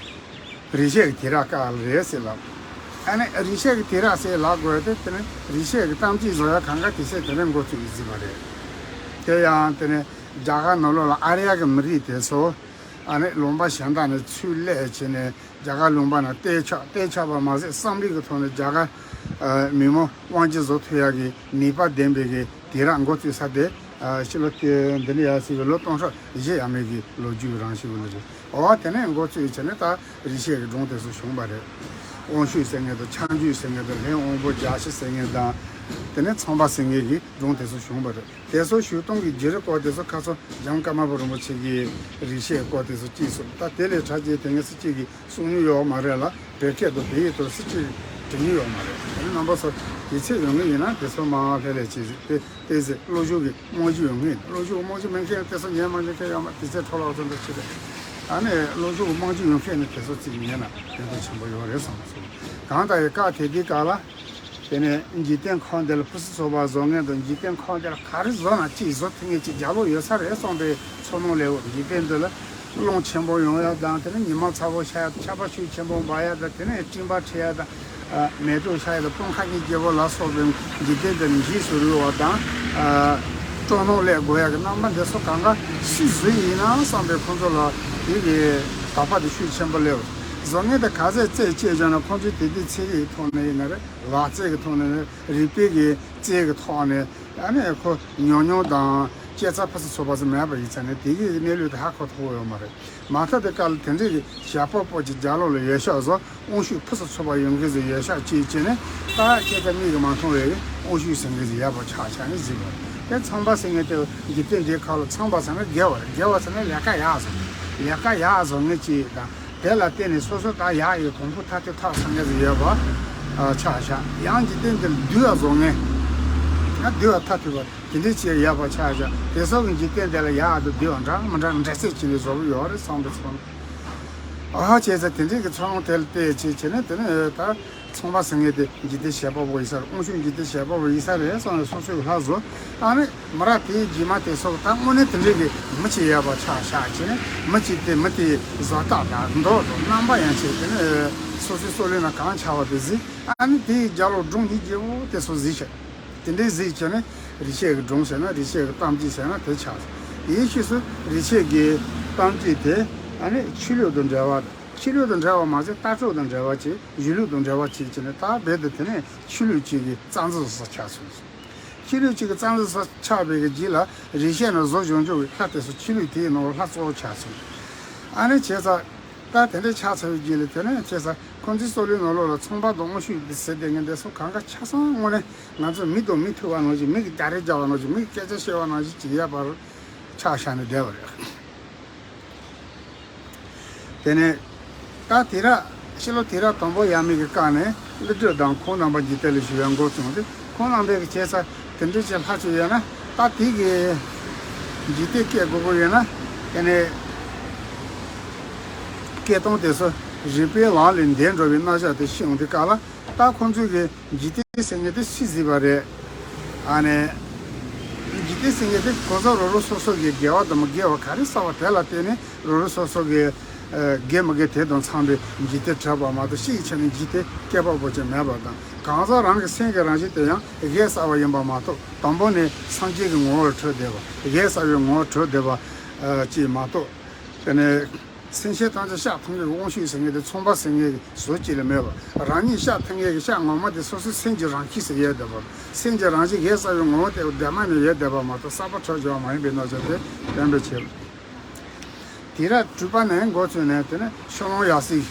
རིག་བྱེད་ཀྱི་དུས་རབས་སྐབས་རེད་ཟེར་ལབ། ཨ་ནི་རིག་བྱེད་ཀྱི་དུས་རབས་ཟེར་ལབ་དགོས་དེ། དེ་ནི་རིག་བྱེད་ཀྱི་གཏམ་རྒྱུད་བཟོ་ཡག་གང་ག་དེ་ཚོས་དེ་འདྲ་འགོ་བཙུགས་ཟིན་པ་རེད། དེ་ཡང་དེ་ནི་རྒྱ་གར་ནང་ལོགས་ལ་ཨརྱ་གི་མི་རིགས་དེ་ཚོ། ཨ་ནི་ལུང་པ་གཞན་དག་ནས་ཚུར་སླེབས་བྱས་ནས་རྒྱ་གར་ལུང་པ་ནང་གཏན་ཆགས། གཏན་ཆགས་པ་མ་ཟད་བསམ་བློ་གི་ཐོག་ནས་རྒྱ་གར། ཨ། མི་མང་དབང་སྒྱུར་བཟོ་ཐུབ་ཡག་གི་ནུས་པ་ལྡན་པའི་གི་དུས་རབས་འགོ་བཙུགས་ས་དེ། ཨ། ཕྱི་ལོ་དེ། འདི་ནས་ཡར་བརྩིས་པའི་ལོ་སྟོང་ཕྲག་བཞི་ཡས་མས་ཀྱི་ལོ་རྒྱུས་རང་བཞིན་ཡོད་ནི་རེད། འོ། དེ་ནས་འགོ་བཙུགས་བྱས་ནས་ད་རིག་བྱེད་ཀྱི་སྒྲུང་དེ་ཚོ་བྱུང་བ་རེད། དབང་ཕྱུག་ཟེར་མཁན་དང་། ཁྱབ་འཇུག་ཟེར་མཁན་དང་། ལྷའི་དབང་པོ་བརྒྱད་ཅུ་ཟེར་མཁན་དང་། དེ་ནས་ཚངས་པ་ཟེར་མཁན་གྱི་སྒྲུང་དེ་ཚོ་བྱུང་བ་རེད། དེ་ཚོ་བྱུང་སྟངས་ཀྱི་བརྒྱུད་རིམ་སྐོར་དེ་ཚོ་ཁ་སང་འཇམ་དབྱངས་ཀརྨ་པ་རིན་པོ་ཆེ་གིས་རིག་བྱེད་སྐོར་དེ་ཚོ་གཅིག་གསུངས། ད་དེ་ལས་གྲགས་ཅན་དེ་ངས་སུ་གཅིག་གིས་གསུང་མྱོང་ཡོད་མ་རེད་ལ། བོད་སྐད་དང་བོད་ཡིག་ཐོག་སུ་གཅིག་བྲིས་མྱོང་ཡོད་མ་རེད། དེ་ནི་རྣམ་པ་ཚོ་ཡིད་ཆེས་ཡོད་མཁན་ཡིན་ན་དེ་ཚོ་མར་ལྷོད་ལྷོད་བྱས། དེ་དེ་ཚོ་བློ་སྦྱོང་གི་རྨང་གཞི་ཡོད་མཁན། བློ་སྦྱོང་གི་རྨང་གཞི་མེད་མཁན་དེ་ཚོ་ཉན་མ་ཉན་མཁན་ཡོད་མ། དེ་ཚོ་འཕྲོ་བརླག་ཚོ་འདྲ་ཆེ་རེད། ཨ་ནི་བློ་སྦྱོང་གི་རྨང་གཞི་ཡོད་མཁན་ནི་དེ་ཚོ་གཅིག་ཉན་ན་ཕན་ཐོགས་ཆེན་པོ་ཡོད་རེད་བསམ་སོང་། གང་ལྟར་ཡང་སྐབས་དེ་དུས་སྐབས་ལ། དེ་ནས་འཇིག་རྟེན་ཁམས་འདི་ལ་ཕུན་སུམ་ཚོགས་པ་བཟོ་མཁན་དང་། འཇིག་རྟེན་ཁམས་འདི་ལ་ག་རེ་བཟོ་ན་ཅིག་བཟོ་ཐུབ་མཁན་ཅིག་རྒྱལ་པོ་ཡོད་ས་རེད་བསམ་པའི་ཚོར་སྣང་སླེབས། འཇིག་རྟེན་འདི་ལ་རླུང་ཆེན་པོ་ཡོང་ཡག་དང་། དེ་ནས་ཉི་མ་ཚ་པོ་ཤར་ཡག་དང་། ཆར་པ་ཤུགས་ཆེན་པོ་འབབ་ཡག་དང་། དེ་ནས་སྤྲིན་པ་འཁྲིགས་ཡག་དང་། ཨ། མེ་ཏོག་ཤར་ཡག་དང་། སྤང་ཁ་གཉིས་སྐྱེ་བོ་ལ་སོགས་པའི་འཇིག་རྟེན་འདི་ལ་འཇིགས་སུ་རུང་བ་དང་། ཨ། སྤྲོ་སྣང་སླེབས་དགོས་ཡག་གི་རྣམ་པ་འདི་ཚོ་གང་ག་སུས་བཟོས་ཡིན་ན་བསམ་པའི་ཁོང་ཚོ་ལ་དེ་གི་དད་པ་དེ་ཤུགས་ཆེན་པོ་སླེབས། བཟོ་མཁན་དེ་ག་ཚད་རྩལ་ཆེ་བྱུང་ན། ཁོང་ཚོས་དེ་དུས་ཚན་རིག་གི་ཐོག་ནས་ཡིན་ན་རེད། ལག་རྩལ་གྱི་ཐོག་ནས་ནི། རིག་པའི་གི་རྩལ་གྱི་ཐོག་ནས། ཨ་ནི་ཁོ་ཉམས་མྱོང་དང་སྐྱེ་འཚར་ཕུན་སུམ་ཚོགས་པ་ཟིག་མེད་པ་ཡིན་ཙང་ནི། དེ་གི་གནས་ལུགས་དེ་ཧ་གོ་ཐུབ་ཡོད་མ་རེད། མ་མཐའ་དེ་སྐབས་ལ་དེ་འདྲའི་གི་ཞྭ་སྤགས་སྤོས་ཀྱི་རྒྱབ་ལོགས་ལ་འོད་ཞགས་བཟོ། དབང་ཕྱུག་ཕུན་སུམ་ཚོགས་པ་ཡོང་མཁན་ཟིག་འོད་ཞགས་སྐྱེས་བྱས་ནས། ད་ཁྱེད་ཚོ་མིག་གིས་མ་མཐོང་བའི་དབང་ཕྱུག་ཟེར་མཁན་ཟིག་ཡར་བ་ཆགས་ཆགས་ནས་གཟིགས་པ་རེད། དེ་ཚངས་པ་ཟེར་མཁན་དེ་འཇིག་རྟེན་འདིའི་ཁ་ལ། ཚངས་པ་ཟེར་ན་རྒྱལ་བ་རེད། རྒྱལ་བ་ཟེར་ན་ལས་ཀ་ཡག་བཟོ། ལས་ཀ་ཡག་བཟོ་མཁན་ཅིག་དང་། དེ་ལ་བརྟེན་ནས་སོ་སོ་ད་ཡག་ཡོད། གོང་བུ་མཐའ་ཐུག་ཐག་ཚང་མཁན་ཟིག་ཡོད་པ། ཨ། ཆགས་ཤག་ཡང་འཇིག་རྟེན་འདི་ལ་བསྡུ་བ་བཟོ་མཁན། ཡང་བསྡུ་བ་མཐའ་ཐུག་པ་དེ་འདྲའི་ཅིག་ཡོད་པ་ཆགས་ཤག་དེ་ཚོ་གི་འཇིག་རྟེན་འདི་ལ་ཡག་དང་བསྡུ་བ་འདྲ་མི་འདྲ་འདྲ་ཚད་ཅིག་ནས་བཟོ་གི་ཡོད་རེད་བསམ་པའི་ཚོར། ཨ་ཧ། བྱས་ཙང་དེ་འདྲའི་གི་ཚོར་སྣང་དེ་ལ་བལྟས་བྱས་བྱས་ནས། དེ་ནས་ད་ཚངས་པ་ཟེར་མཁན་དེ་འཇིག་རྟེན་བྱེད་པ་པོ་ཡིན་ས་རེད། དབང་ཕྱུག་འཇིག་རྟེན་བྱེད་པ་པོ་ཡིན་ས་རེད་བསམ་ནས་སོ་སོའི་ལྷ་བཟོ། ཨ་ནི་མི་རབས་དེའི་རྗེས་མ་དེ་ཚོ་ད་དངོས་གནས་དེ་འདྲའི་གི་མི་གཅིག་ཡོད་པ་ཆགས་ཤག་བྱས་ནས། མི་གཅིག་དེ། མི་དེའི་བཟོ་ལྟ་དང་མདོག་དང་རྣམ་པ་ཡན་ཆད་དེ་ནི་སོ་སོའི་སྲོག་ལུས་ནང་གང་ཆགས་པ་དེ་གཟིགས། ཨ་ནི་དེའི་རྒྱབ་ལོགས་སྒྲུང་ཡིན་རྒྱུ་བོ་དེ་ཚོ་གཟིགས་ཤག་དེ་འདྲའི་གཟིགས་བྱས་ནས་རིག་བྱེད་ཀྱི་སྒྲུང་ཟེར་ན། རིག་བྱེད་ཀྱི་གཏམ་རྒྱུད་ཟེར་ན་དེ་ཆགས་སོང་། དེའི་ཕྱིས་སུ་རིག་བྱེད་ཀྱི་གཏམ་རྒྱུད་དེ། ཨ་ནི་ཆོས་ལུགས་དང་འབྲེལ་བ། ཆོས་ལུགས་དང་འབྲེལ་བ་མ་ཟད་ལྟ་གྲུབ་དང་འབྲེལ་བ་བྱས། གཞུང་ལུགས་དང་འབྲེལ་བ་བྱས་བྱས་ནས། ད་རྦད་དེ་དེ་ནས་ཆོས་ལུགས་གཅིག་གི་རྩ་འཛིན་སུ་ཆགས་སོང་། ཆོས་ལུགས་གཅིག་གི་རྩ་འཛིན་སུ་ཆགས་པའི་གི་རྗེས་ལ། རིག་བྱེད་ནང་བཟོ་བྱུང་བྱུང་གི་ལྷ་དེ་ཚོ་ཆོས་ལུགས་དེའི་ནང་ལྷ་གཙོ་བོ་ཆགས་སོང་། ཨ་ནི་བྱས་ཙང་། ད་དེ་འདྲ་ཆགས་ཚར་བའི་རྗེས་ལ། དེ་ནས་བྱས་ཙང་ཁོང་ཚོའི་སྲོག་ལུས་ནང་ལོགས་ལ་ཚངས་པ་དང་དབང་ཕྱུག་དེ་ཟེར་བསྡད་མཁན་དེ་ཚོ་གང་ག་ཆ་ཚང་དངོས་གནས་ང་ཚོ་མི་དང་མི་ཐུག་པ་ནང་བཞིན། མི་གིས་རྒྱག་རེས་རྒྱག་པ་ནང་བཞིན། མི་གིས་སྐད་ཆ་བཤད་པ་ནང་བཞིན་ཅིག་ཡོད་པར་ཆགས་བཞག་ནས་བསྡད་པ་རེད། དེ་ནས་ད་དུས་རབས། ཕྱི་ལོ་དུས་རབས་དང་པོ་ཡས་མས་ཀྱི་སྐབས་ནས་ཀླུ་སྒྲུབ་དང་ཁོང་རྣམ་པ་འཇིག་རྟེན་ལ་བཞུགས་པའི་འགོ་བཙུགས་ཏེ། ཁོང་རྣམ་པས་ཀྱི་བྱས་ས་དེ་འདྲ་ཅིག་ལྷག་ཅིག་ཡོད་ན། ད་དེ་གི་འཇིག་རྟེན་སྐྱེ་དགོས་ཀྱི་ཡོད་ན། དེ་ནས་སྐྱེ་སྟངས་དེ་ཚོ་རིག་པའི་ལམ་ལས་འདས་འགྲོ་བའི་རྣམ་གཞག་དེ་ཤེས་ཡོང་དུས་སྐབས་ལ། ད་ཁོང་ཚོས་ཀྱི་འཇིག་རྟེན་ཟེར་མཁན་དེ་སུས་བཟོས་པ་རེད། ཨ་ནི། འཇིག་རྟེན་ཟེར་མཁན་དེ་ཁོ་ཚོ་རོ་རོ་སོ་སོ་གི་དགེ་བ་དང་མི་དགེ་བ་ག་རེ་བསགས་པ་དེ་ལ་བརྟེན་ནས་རོ་རོ་སོ་སོ་གི་ཨ་དགེ་མི་དགེ་དེ་དང་འཚམས་པའི་འཇིག་རྟེན་གྲུབ་པ་མ་གཏོགས་ཕྱིའི་ཆ་ནས་འཇིག་རྟེན་བསྐལ་པ་པོ་ཅིག་མེད་པ་དང་། གང་ཟག་རང་གི་སེམས་ཀྱི་རང་བཞིན་དེ་ཡང་གཞན་བསགས་པ་ཡིན་པ་མ་གཏོགས། དང་པོ་ནས་སངས་རྒྱས་ཀྱི་ངོ་བོར་གྲུབ་བསྡད་པ། གཞན་བསགས་པའི་ངོ་བོར་གྲུབ་བསྡད་པ་ཨ་ཅིག་མ་གཏོགས། དེ་ནས། སེམས་ཅན་ཐམས་ཅད་གཤགས་ཐུབ་མཁན་གྱི་དབང་ཕྱུག་ཟེར་མཁན་དེ་མཚུངས་པ་ཟེར་མཁན་གྱི་བཟོ་ཅིག་ལས་མེད་པ། རང་ཉིད་གཤགས་ཐུབ་མཁན་གྱི་གཤགས་ངོ་མ་དེ་སོ་སོའི་སེམས་ཀྱི་རང་བཞིན་ཟེར་ཡོད་བསྡད་པ། སེམས་ཀྱི་རང་བཞིན་གཞན་བསགས་པའི་ངོ་བོ་དེ་གདོད་མ་ནས་ཡོད་བསྡད་པ་མ་གཏོགས་བསགས་པ་གྲུབ་བྱུང་བ་མ་ཡིན་པའི་རྣམ་གཞག་དེ་བསྟན་པའི་ཕྱིར། དེ་ར་གྲུབ་པ་ནས་འགོ་བཙུགས་ནས། དེ་ནས་ཕྱོགས་ལྷུང་ཡར་སྲིད།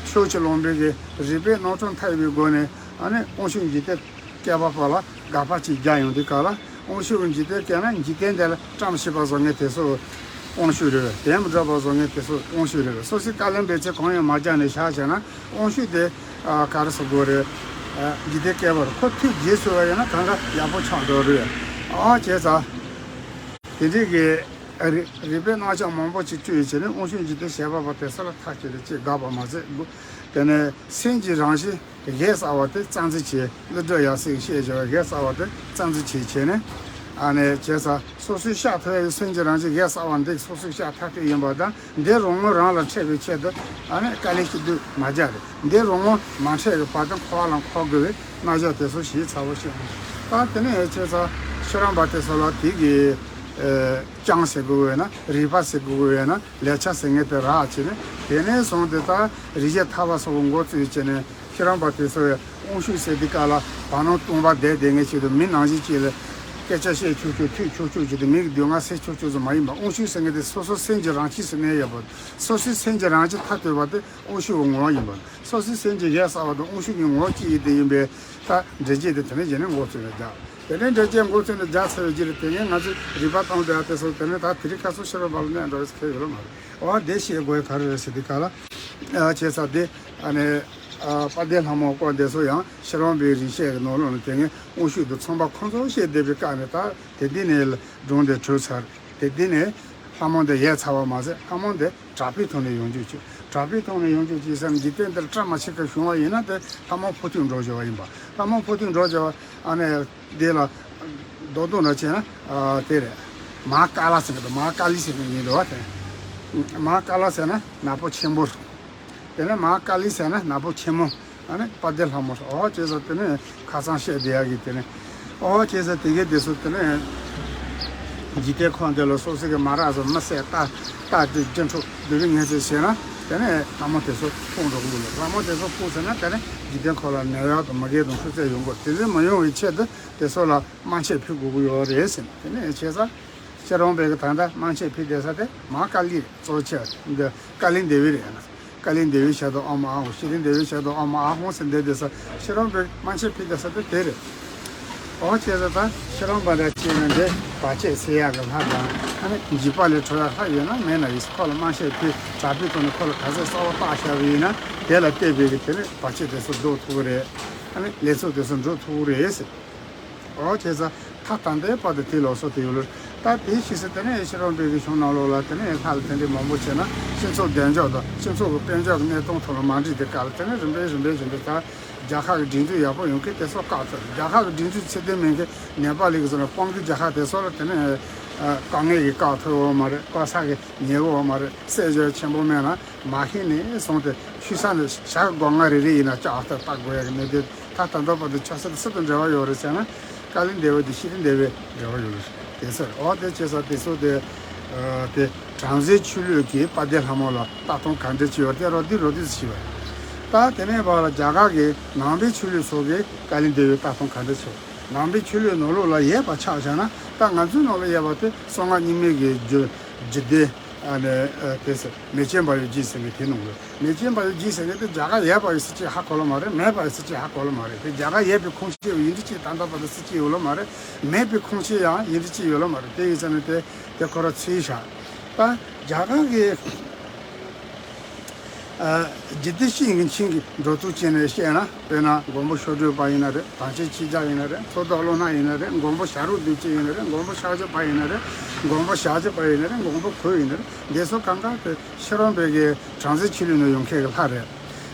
ཕྱོགས་ཀྱི་ལུང་པའི་གི་རིག་པའི་རྣམ་གྲངས་ཐེབས་པའི་སྒོ་ནས། ཨ་ནི་དབང་ཕྱུག་འཇིག་རྟེན་བསྐལ་པ་པོ་ལ་དགག་པ་ཅིག་རྒྱག་ཡོང་དུས་སྐབས་ལ། དབང་ཕྱུག་གི་འཇིག་རྟེན་བསྐྱལ་ན། འཇིག་རྟེན་དེ་ལ་བཀྲ་མི་ཤིས་པ་བཟོ་མཁན་དེ་ཚོ་དབང་ཕྱུག་རེད་པས། དོན་མི་འགྲུབ་པ་བཟོ་མཁན་དེ་ཚོ་དབང་ཕྱུག་རེད་པས། སོ་སོས་དཀའ་ལས་འབད་ཚད་གང་ཡང་མ་རྒྱག་ནས་བཞག་བྱས་ན། དབང་ཕྱུག་དེ་ཨ་ག་རེ་ཟེར་དགོས་རེད། ཨ་འཇིག་རྟེན་བསྐལ་པར་ཁོ་ཐུགས་དགྱེས་སོང་བ་ཡིན་ན་གང་ག་ཡག་པོ་ཆགས་འགྲོ་རེད། ཨ་བྱས་ཙང་། དེ་འདྲའི་གི་རིག་རིག་པའི་རྣམ་གཞག་མང་པོ་ཅིག་བཅུག་བྱས་ནས། དབང་ཕྱུག་འཇིག་རྟེན་བྱེད་པ་པོ་དེ་ཚོ་ལ་ཐག་བཅད་དེ་ཅིག་དགག་པ་མ་ཟད། དེ་ནས་སེམས་ཀྱི་རང་བཞིན་གཞན་བསགས་པ་དེ་རྩ་འཛིན་བྱས། ཀླུ་སྒྲུབ་ཡབ་སྲས་ཀྱིས་བཤད་བྱས་པ་གཞན་བསགས་པ་དེ་རྩ་འཛིན་བྱས་བྱས་ནས། ཨ་ནི་བྱས་ཙང་སོ་སོའི་གཤགས་ཐུབ་ཡག་གི་སེམས་ཀྱི་རང་བཞིན་གཞན་བསགས་པ་འདི་སོ་སོའི་གཤགས་ཐབས་ཐུབ་ཡིན་པ་དང་། འདི་རང་ངོ་རང་ལ་འཕྲད་པའི་ཆེད་དུ་ཨ་ནི་དཀའ་ལས་ཤིག་སྡུག་མ་རྒྱག་རེད། འདི་རང་ངོ་མ་འཕྲད་པའི་བར་དུ་འཁོར་བ་ལ་འཁོར་དགོས་པའི་རྣམ་གཞག་དེ་ཚོ་ཞིབ་ཚགས་པོ་ཤེས་དགོས། ད་དེ་ནས་བྱས་ཙང་ཤེས་རམས་པ་དེ་ཚོ་ལ་དེ་གི་ཨ་ཅང་ཟེར་དགོས་ཡོད་ན། རིག་པ་ཟེར་དགོས་ཡོད་ན། ལས་བྱ་ཟེར་མཁན་དེ་རག་བྱས་ནས། དེ་ནས་བཟུང་སྟེ་ད་རིག་བྱེད་ཐར་པ་སོགས་འགོ་བཙུགས་བྱས་ནས། ཤེས་རམས་པ་དེ་ཚོས་དབང་ཕྱུག་ཟེར་དུས་སྐབས་ལ་བར་སྣང་སྟོང་པ་བསྡད་བསྡད་མཁན་ཞིག་ཏུ། མི་ནང་བཞིན་ཅིག་ལ་སྐད་ཆ་བཤད་ཆོག་ཆོག། ཐོས་ཆོག་ཆོག་ཅིག་ཏུ། མི་གི་སྡུག་བསྔལ་སེལ་ཆོག་ཆོག་ཙམ་མ་ཡིན་པ། དབང་ཕྱུག་ཟེར་མཁན་དེ་སོ་སོ་སེམས་ཀྱི་རང་བཞིན་ཟེར་ནས་ཡོད་པ། སོ་སོའི་སེམས་ཀྱི་རང་བཞིན་ཐར་ཐུབ་པ་དེ་དབང་ཕྱུག་གི་ངོ་བོ་ཡིན་པ། སོ་སོའི་སེམས་ཀྱི་གཞན་བསགས་པ་དང་དབང་ཕྱུག་གི་ངོ་བོ་གཅིག་ཡིན་དེ་ཡིན་པས། ད་འགྲེལ་བྱེད་དེ་དེ་ནས་གཞི་ནས་འགོ་བཙུགས་ནས་བརྒྱབ། དེ་ནས་འགྲེལ་བྱེད་འགོ་བཙུགས་ནས་བརྒྱབ་ཚར་བའི་རྗེས་ལ། དེ་ནས་ང་ཚོས་རིག་པ་དང་ལྡན་པ་དེ་ཚོ་དེ་ནས་ད་དེ་རིང་ཁ་སང་ཤེས་རབ་པ་ལ་གནས་འགྲོ་བའི་ཁེལ་ཡོད་ལ་མ་རེད། འོ་དེ་ཤེས་དགོས་ག་རེ་རེད་ཟེར་དུས་སྐབས་ལ། ཨ་བྱས་ཙང་དེ་ཨ་ནི་ཨ་དཔལ་ལྡན་ལྷ་མོ་སྐོར་འདེབས་སོགས་ཡང་ཤེས་རམས་པའི་རིག་བྱེད་ཀྱི་ནང་ལོགས་ནས་དེ་སྔའི་དབང་ཕྱུག་དང་མཚུངས་པ་ཁོང་ཚོ་བཤད་བསྡད་པའི་སྐབས་ནས། ད་དེ་དུས་ནས་སྒྲུང་དེ་གྲོལ་ཚར། དེ་དུས་ནས་ལྷ་མོ་འདི་ཡལ་ཚར་བ་མ་ཟད། ལྷ་མོ་འདི་གྲགས་པའི་ཐོག་ནས་ཡོང་རྒྱུ་བྱུང་། གྲགས་པའི་ཐོག་ནས་ཡོང་རྒྱུ་བྱུང་ཟེར་ན། འཇིག་རྟེན་འདིར་བཀྲ་མ་ཤིས་པ་བྱུང་བ་ཡིན་ན། དེ་ལྷ་མོ་འཕོ་ཐུག་འགྲོ་བྱུང་བ་ཡིན་པ། ལྷ་མོ་འཕོ་ཐུག་འགྲོ་བྱུང་བ། ཨ་ནི་དེ་ལ་རྡོག་རྡོག་འདྲ་བྱས་ན་ཨ་དེ་རེད། མ་ཀ་ལ་ཟེར་གི་འདུག་མ་ཀ་ལི་ཟེར་གི་ཡིན་འདུག་བ། དེ་མ་ཀ་ལ་ཟེར་ན་ནག་པོ་ཆེན་པོ། དེ་ནས་མ་ཀ་ལི་ཟེར་ན་ནག་པོ་ཆེན་མོ། ཨ་ནི་དཔལ་ལྡན་ལྷ་མོ། ཨོ་བྱས་ཙང་དེ་ནས་ཁ་སང་བཤད་བསྡད་ཡག་གི་དེ་ནས། ཨོ་བྱས་ཙང་དེ་གའི་དེ་ཚོ་དེ་ནས་འཇིག་རྟེན་ཁམས་འདི་ལ་སོ་སོ་གི་མ་རག་ཙམ་མི་བསད། རྟ་རྟ་དྲེལ་རྒྱུ་འཕྲོག་སྡུག་རུས་ངན་ཚད་བྱས་ན། དེ་ནས་ལྷ་མོ་དེ་ཚོ་ཕུང་འགྲོ་གི་ལ། ལྷ་མོ་དེ་ཚོ་ཕུང་ཟེར་ན། དེ་ནས་འཇིག་རྟེན་ཁམས་ལ་ནད་གཡོག་དང་མི་དགེ་དང་ཤུགས་ཚད་ཡོང་གི། དེ་འདྲ་མ་ཡོང་བའི་ཆེད་དུ་དེ་ཚོ་ལ་དམར་མཆོད་ཕུལ་དགོས་ཀྱི་ཡོད་རེད་ཟེར། དེ་ནས་བྱས་ཙང་། ཤེས་རམས་པའི་གི་ད་ལྟ་དམར་མཆོད་ཕུལ་བསྡད་ས་དེ་མ་ཀ་ལི་གཙོ་བོ་ཆེ་འདི། ཀ་ལི་དེ་བི་རེད། ཀ་ལི་དེ་བིའི་ཞལ་དུ་ཨོཾ་ཨཱཿཧཱུྃ། ཤི་ལི་དེ་བིའི་ཞལ་དུ་ཨོཾ་ཨཱཿཧཱུྃ་ཟེར་བསྡད་བསྡད་ས། ཤེས་རམས་པའི་དམར་མཆོད་ཕུལ་བསྡད་ས་དེ་དེ་རེད། ཨོ་བྱས་ཙང་ད་ཤེས་རམས་པ་འདྲ་བྱས་ན། འདི་བར་ཆད་སེལ་ཡག་གི་ལྷ་དང་། ཨ་ནི་འཇིགས་པ་ལས་གྲོལ་ཡག་ལྷ་ཡོད་ན་མེད་ན་ཡིན། ཁོ་ལ་དམར་མཆོད་ཕུལ། གྲགས་པའི་ཐོག་ནས་ཁོ་ལ་ག་ཚོད་གསོལ་བ་བཏབ་བཞག་པ་ཡིན་ན། དེ་ལ་བརྟེན་པའི་གི་དེ་ནས་བར་ཆད་དེ་ཚོ་ཟློག་ཐུབ་ཀྱི་རེད། ཨ་ནི་ལས་ཚོགས་དེ་ཚོ་འགྲུབ་ཐུབ་ཀྱི་རེད་ཟེར། ཨོ་བྱས་ཙང་ད་ད་ལྟའི་བར་དུ་དེ་ལོགས་སུ་དེ་ཡོད་ལ། ད་དེ་ཕྱིས་སུ་དེ་ནས་ཤེས་རམས་པའི་གི་གཞུང་ནང་ལོགས་ལ་དེ་ནས་ལྷ་ལ་དེ་འདྲའི་མང་པོ་བྱས་ན། སྤྱི་ཚོགས་བདེ་འཇགས་དང་སྤྱི་ཚོགས་ཀྱི་དཔལ་འབྱོར་གྱི་གནས་སྟངས་ཐོག་ལ་མ་འགྲིག་དུས་སྐབས་ལ། དེ་ནས་རིམ་པས་རིམ་པས་རིམ་པས་ད་རྒྱལ་ཁབ་ཀྱི་སྒྲིག་འཛུགས་ཡག་པོ་ཡོང་མཁན་དེ་ཚོ་བཀག་ཐུབ། རྒྱལ་ཁབ་ཀྱི་སྒྲིག་འཛུགས་ཚད་ལྡན་མེད་མཁན། ནེ་པ་ལི་གི་ཟེར་ན་དཔང་གི་རྒྱལ་ཁབ་དེ་ཚོ་ལ་དེ་ནས་ཨ་དཀའ་ངལ་གྱིས་བཀག་ཐུབ་ཡོད་མ་རེད། དཀའ་ས་གི་ཉེ་བོ་མ་རེད། བསྲེ་བཅད་ཆེན་པོ་མེད་ན། མ་ཧེ་ནས་བཟུང་སྟེ་ཆུ་ས་ནས་ཞག་སྒོ་ང་རེ་རེ་ཡིན་ན་ལྕགས་ཐག་བཏགས་དགོས་ཡ་གི་མེད་དེ། ད་ད་ལྟ་བར་དུ་ཆོས་སྲིད་སུ་དང་འབྲེལ་བ་ཡོད་རེད་ཟེར་ན། ཀ་ལི་དེ་བི་དང་ཤི་ལི་དེ་བིའི་འབྲེལ་བ་ཡོད་རེད། དེ་ཚོ་རེད། འོ་དེ་བྱས་ཙང་དེ་ཚོ་དེ་ཨ་དེ་བྲམ་ཟེའི་ཆོས་ལུགས་ཀྱིས་དཔལ་ལྡན་ལྷ་མོ་ལ་ལྟ་སྟངས་ག་འདྲ་ཅིག་ཡོད་དེ་རོ་དེ་རོ་དེ་ཚོ་ཤེས་པ་རེད། ད་དེ་ནས་བར་ལ་རྒྱ་གར་གྱི་ནང་པའི་ཆོས་ལུགས་ཚོ་གིས་ཀ་ལི་དེ་བིའི་ལྟ་སྟངས་ག་འདྲ་ཅིག་ཡོད། ནང་པའི་ཆོས་ལུགས་ནང་ལོགས་ལ་ཡོད་པ་ཆ་བཞག་ན། ད་ང་ཚོའི་ནང་ལ་ཡོད་པ་དེ་གསང་སྔགས་རྙིང་མའི་གི་རྒྱུད་རྒྱུད་སྡེ། ཨ་ནི་ཨ་དེ་ཟེར། མེ་ལྕེ་འབར་བའི་རྒྱུད་ཟེར་མཁན་དེ་ནང་ལ། མེ་ལྕེ་འབར་བའི་རྒྱུད་ཟེར་མཁན་དེ་རྒྱ་གར་ཡོད་པ་ཡོད་ས་ཅིག་ཧ་གོ་ལོ་མ་རེད། མེད་པ་ཡོད་ས་ཅིག་ཧ་གོ་ལོ་མ་རེད། དེ་རྒྱ་གར་ཡོད་པའི་ཁུངས་སྐྱེལ་ཡིན་འདྲ་ཅིག་ད་ལྟ་བར་དུ་སུ་གཅིག་ཡོད་ལོ་མ་རེད། མེད་པའི་ཁུངས་སྐྱེལ་ཡང་ཡིན་འདྲ་ཅིག་ཡོད་ལོ་མ་རེད། དེ་ཡིན་ཙང་ནི་དེ་དེ་ཁོ་ར་ཚུལ་བཞག། ད་རྒྱ་གར་གི་ཨ་འཇིག་རྟེན་སྤྱིའི་གི་ཆིངས་ཀྱི་འགྲོ་ཚུལ་བྱས་ནས་བཤད་ན། དཔེར་ན་མགོན་པོ་ཤོ་སྦྲུལ་པ་ཡིན་ན་རེད། དམ་ཅན་ཁྱི་རྒྱལ་ཡིན་ན་རེད། མཚོ་བདག་ཀླུ་ནག་ཡིན་ན་རེད། མགོན་པོ་བྱ་རོག་གདུག་ཅན་ཡིན་ན་རེད། མགོན་པོ་ཤཱཀྱ་པ་ཡིན་ན་རེད། མགོན་པོ་ཤཱཀྱ་པ་ཡིན་ན་རེད། མགོན་པོ་གོས་ཡིན་ན་རེད། འདི་ཚོ་གང་ག་དེ་ཤེས་རམས་པའི་གི་བྲམ་ཟེ་ཆོས་ལུགས་ནས་ཡོང་མཁན་གི་ལྷ་རེད།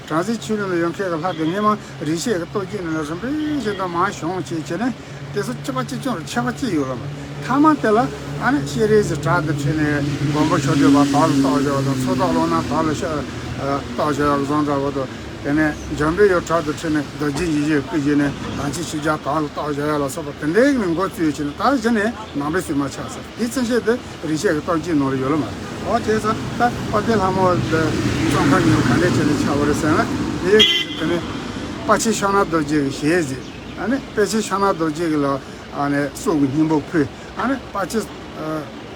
བྲམ་ཟེ་ཆོས་གླིང་ལ་ཡོད་མཁན་གྱི་ལྷ་དེ་སྔས་མ་རིན་ཆེན་གྱི་སྟོབས་ཀྱིས་ནི་རིམ་པས་བཞིན་དུ་མར་བྱུང་བྱས་བྱས་ནས་དེ་ཚོ་གཅིག་པ་གཅིག་རྐྱང་རུ་ཁྱབ་པ་གཅིག་ཡོད་ལ། མཐའ་མ་དེ་ལ་ཨ་ནི་སྤྱན་རས་གཟིགས་བྲག་ཏུ་ཁྲིད་ནས་མགོན་པོ་མཆོག་ཐུན་དཔལ་བྲག་ལ་བཏགས་བཞག་པ་དང་། ཚོགས་བདག་ཀློང་ན་བྲག་ལ་བཞག་བཏགས་བཞག་ཡག་བཟོ་འདྲ་བོ་དང་། དེ་ནས་འཇམ་དཔལ་དབྱངས་བྲག་ཏུ་ཁྲིད་ནས་རྡོ་རྗེ་འཇིགས་བྱེད་སྐུ་བཞེངས་ནས་དམ་ཅན་ཆོས་རྒྱལ་བྲག་ལ་བཏགས་བཞག་ཡག་ལ་སོགས་པ་དེ་འདྲའི་ནས་འགོ་བཙུགས་བྱས་ནས། ད་གཞི་ནས་ནང་པའི་སྲོལ་མ་ཆགས་ཟེར། དེའི་ཚུན་ཆད་དེ་རིན་ཆེན་གྱི་གཏམ་གྱི་ནང་ལ་ཡོད་ལ་མ་རེད། འོ་བྱས་ཙང་ད་དཔལ་ལྡན་ལྷ་མོ་འདི་བཙོན་ཁང་ཉིད་ག་འདྲ་བྱས་ནས་ཆགས་པ་རེད་ཟེར་ན། དེ་དེ་ནས་དཔལ་ཆེན་ཕྱག་ན་རྡོ་རྗེ་གི་ཞལ་གཟིགས། ཨ་ནི་དཔལ་ཆེན་ཕྱག་ན་རྡོ་རྗེ་གི་ལ་ཨ་ནི་སྲོག་གི་སྙིང་པོ་ཕུལ། ཨ་ནི་དཔལ་ཆེན་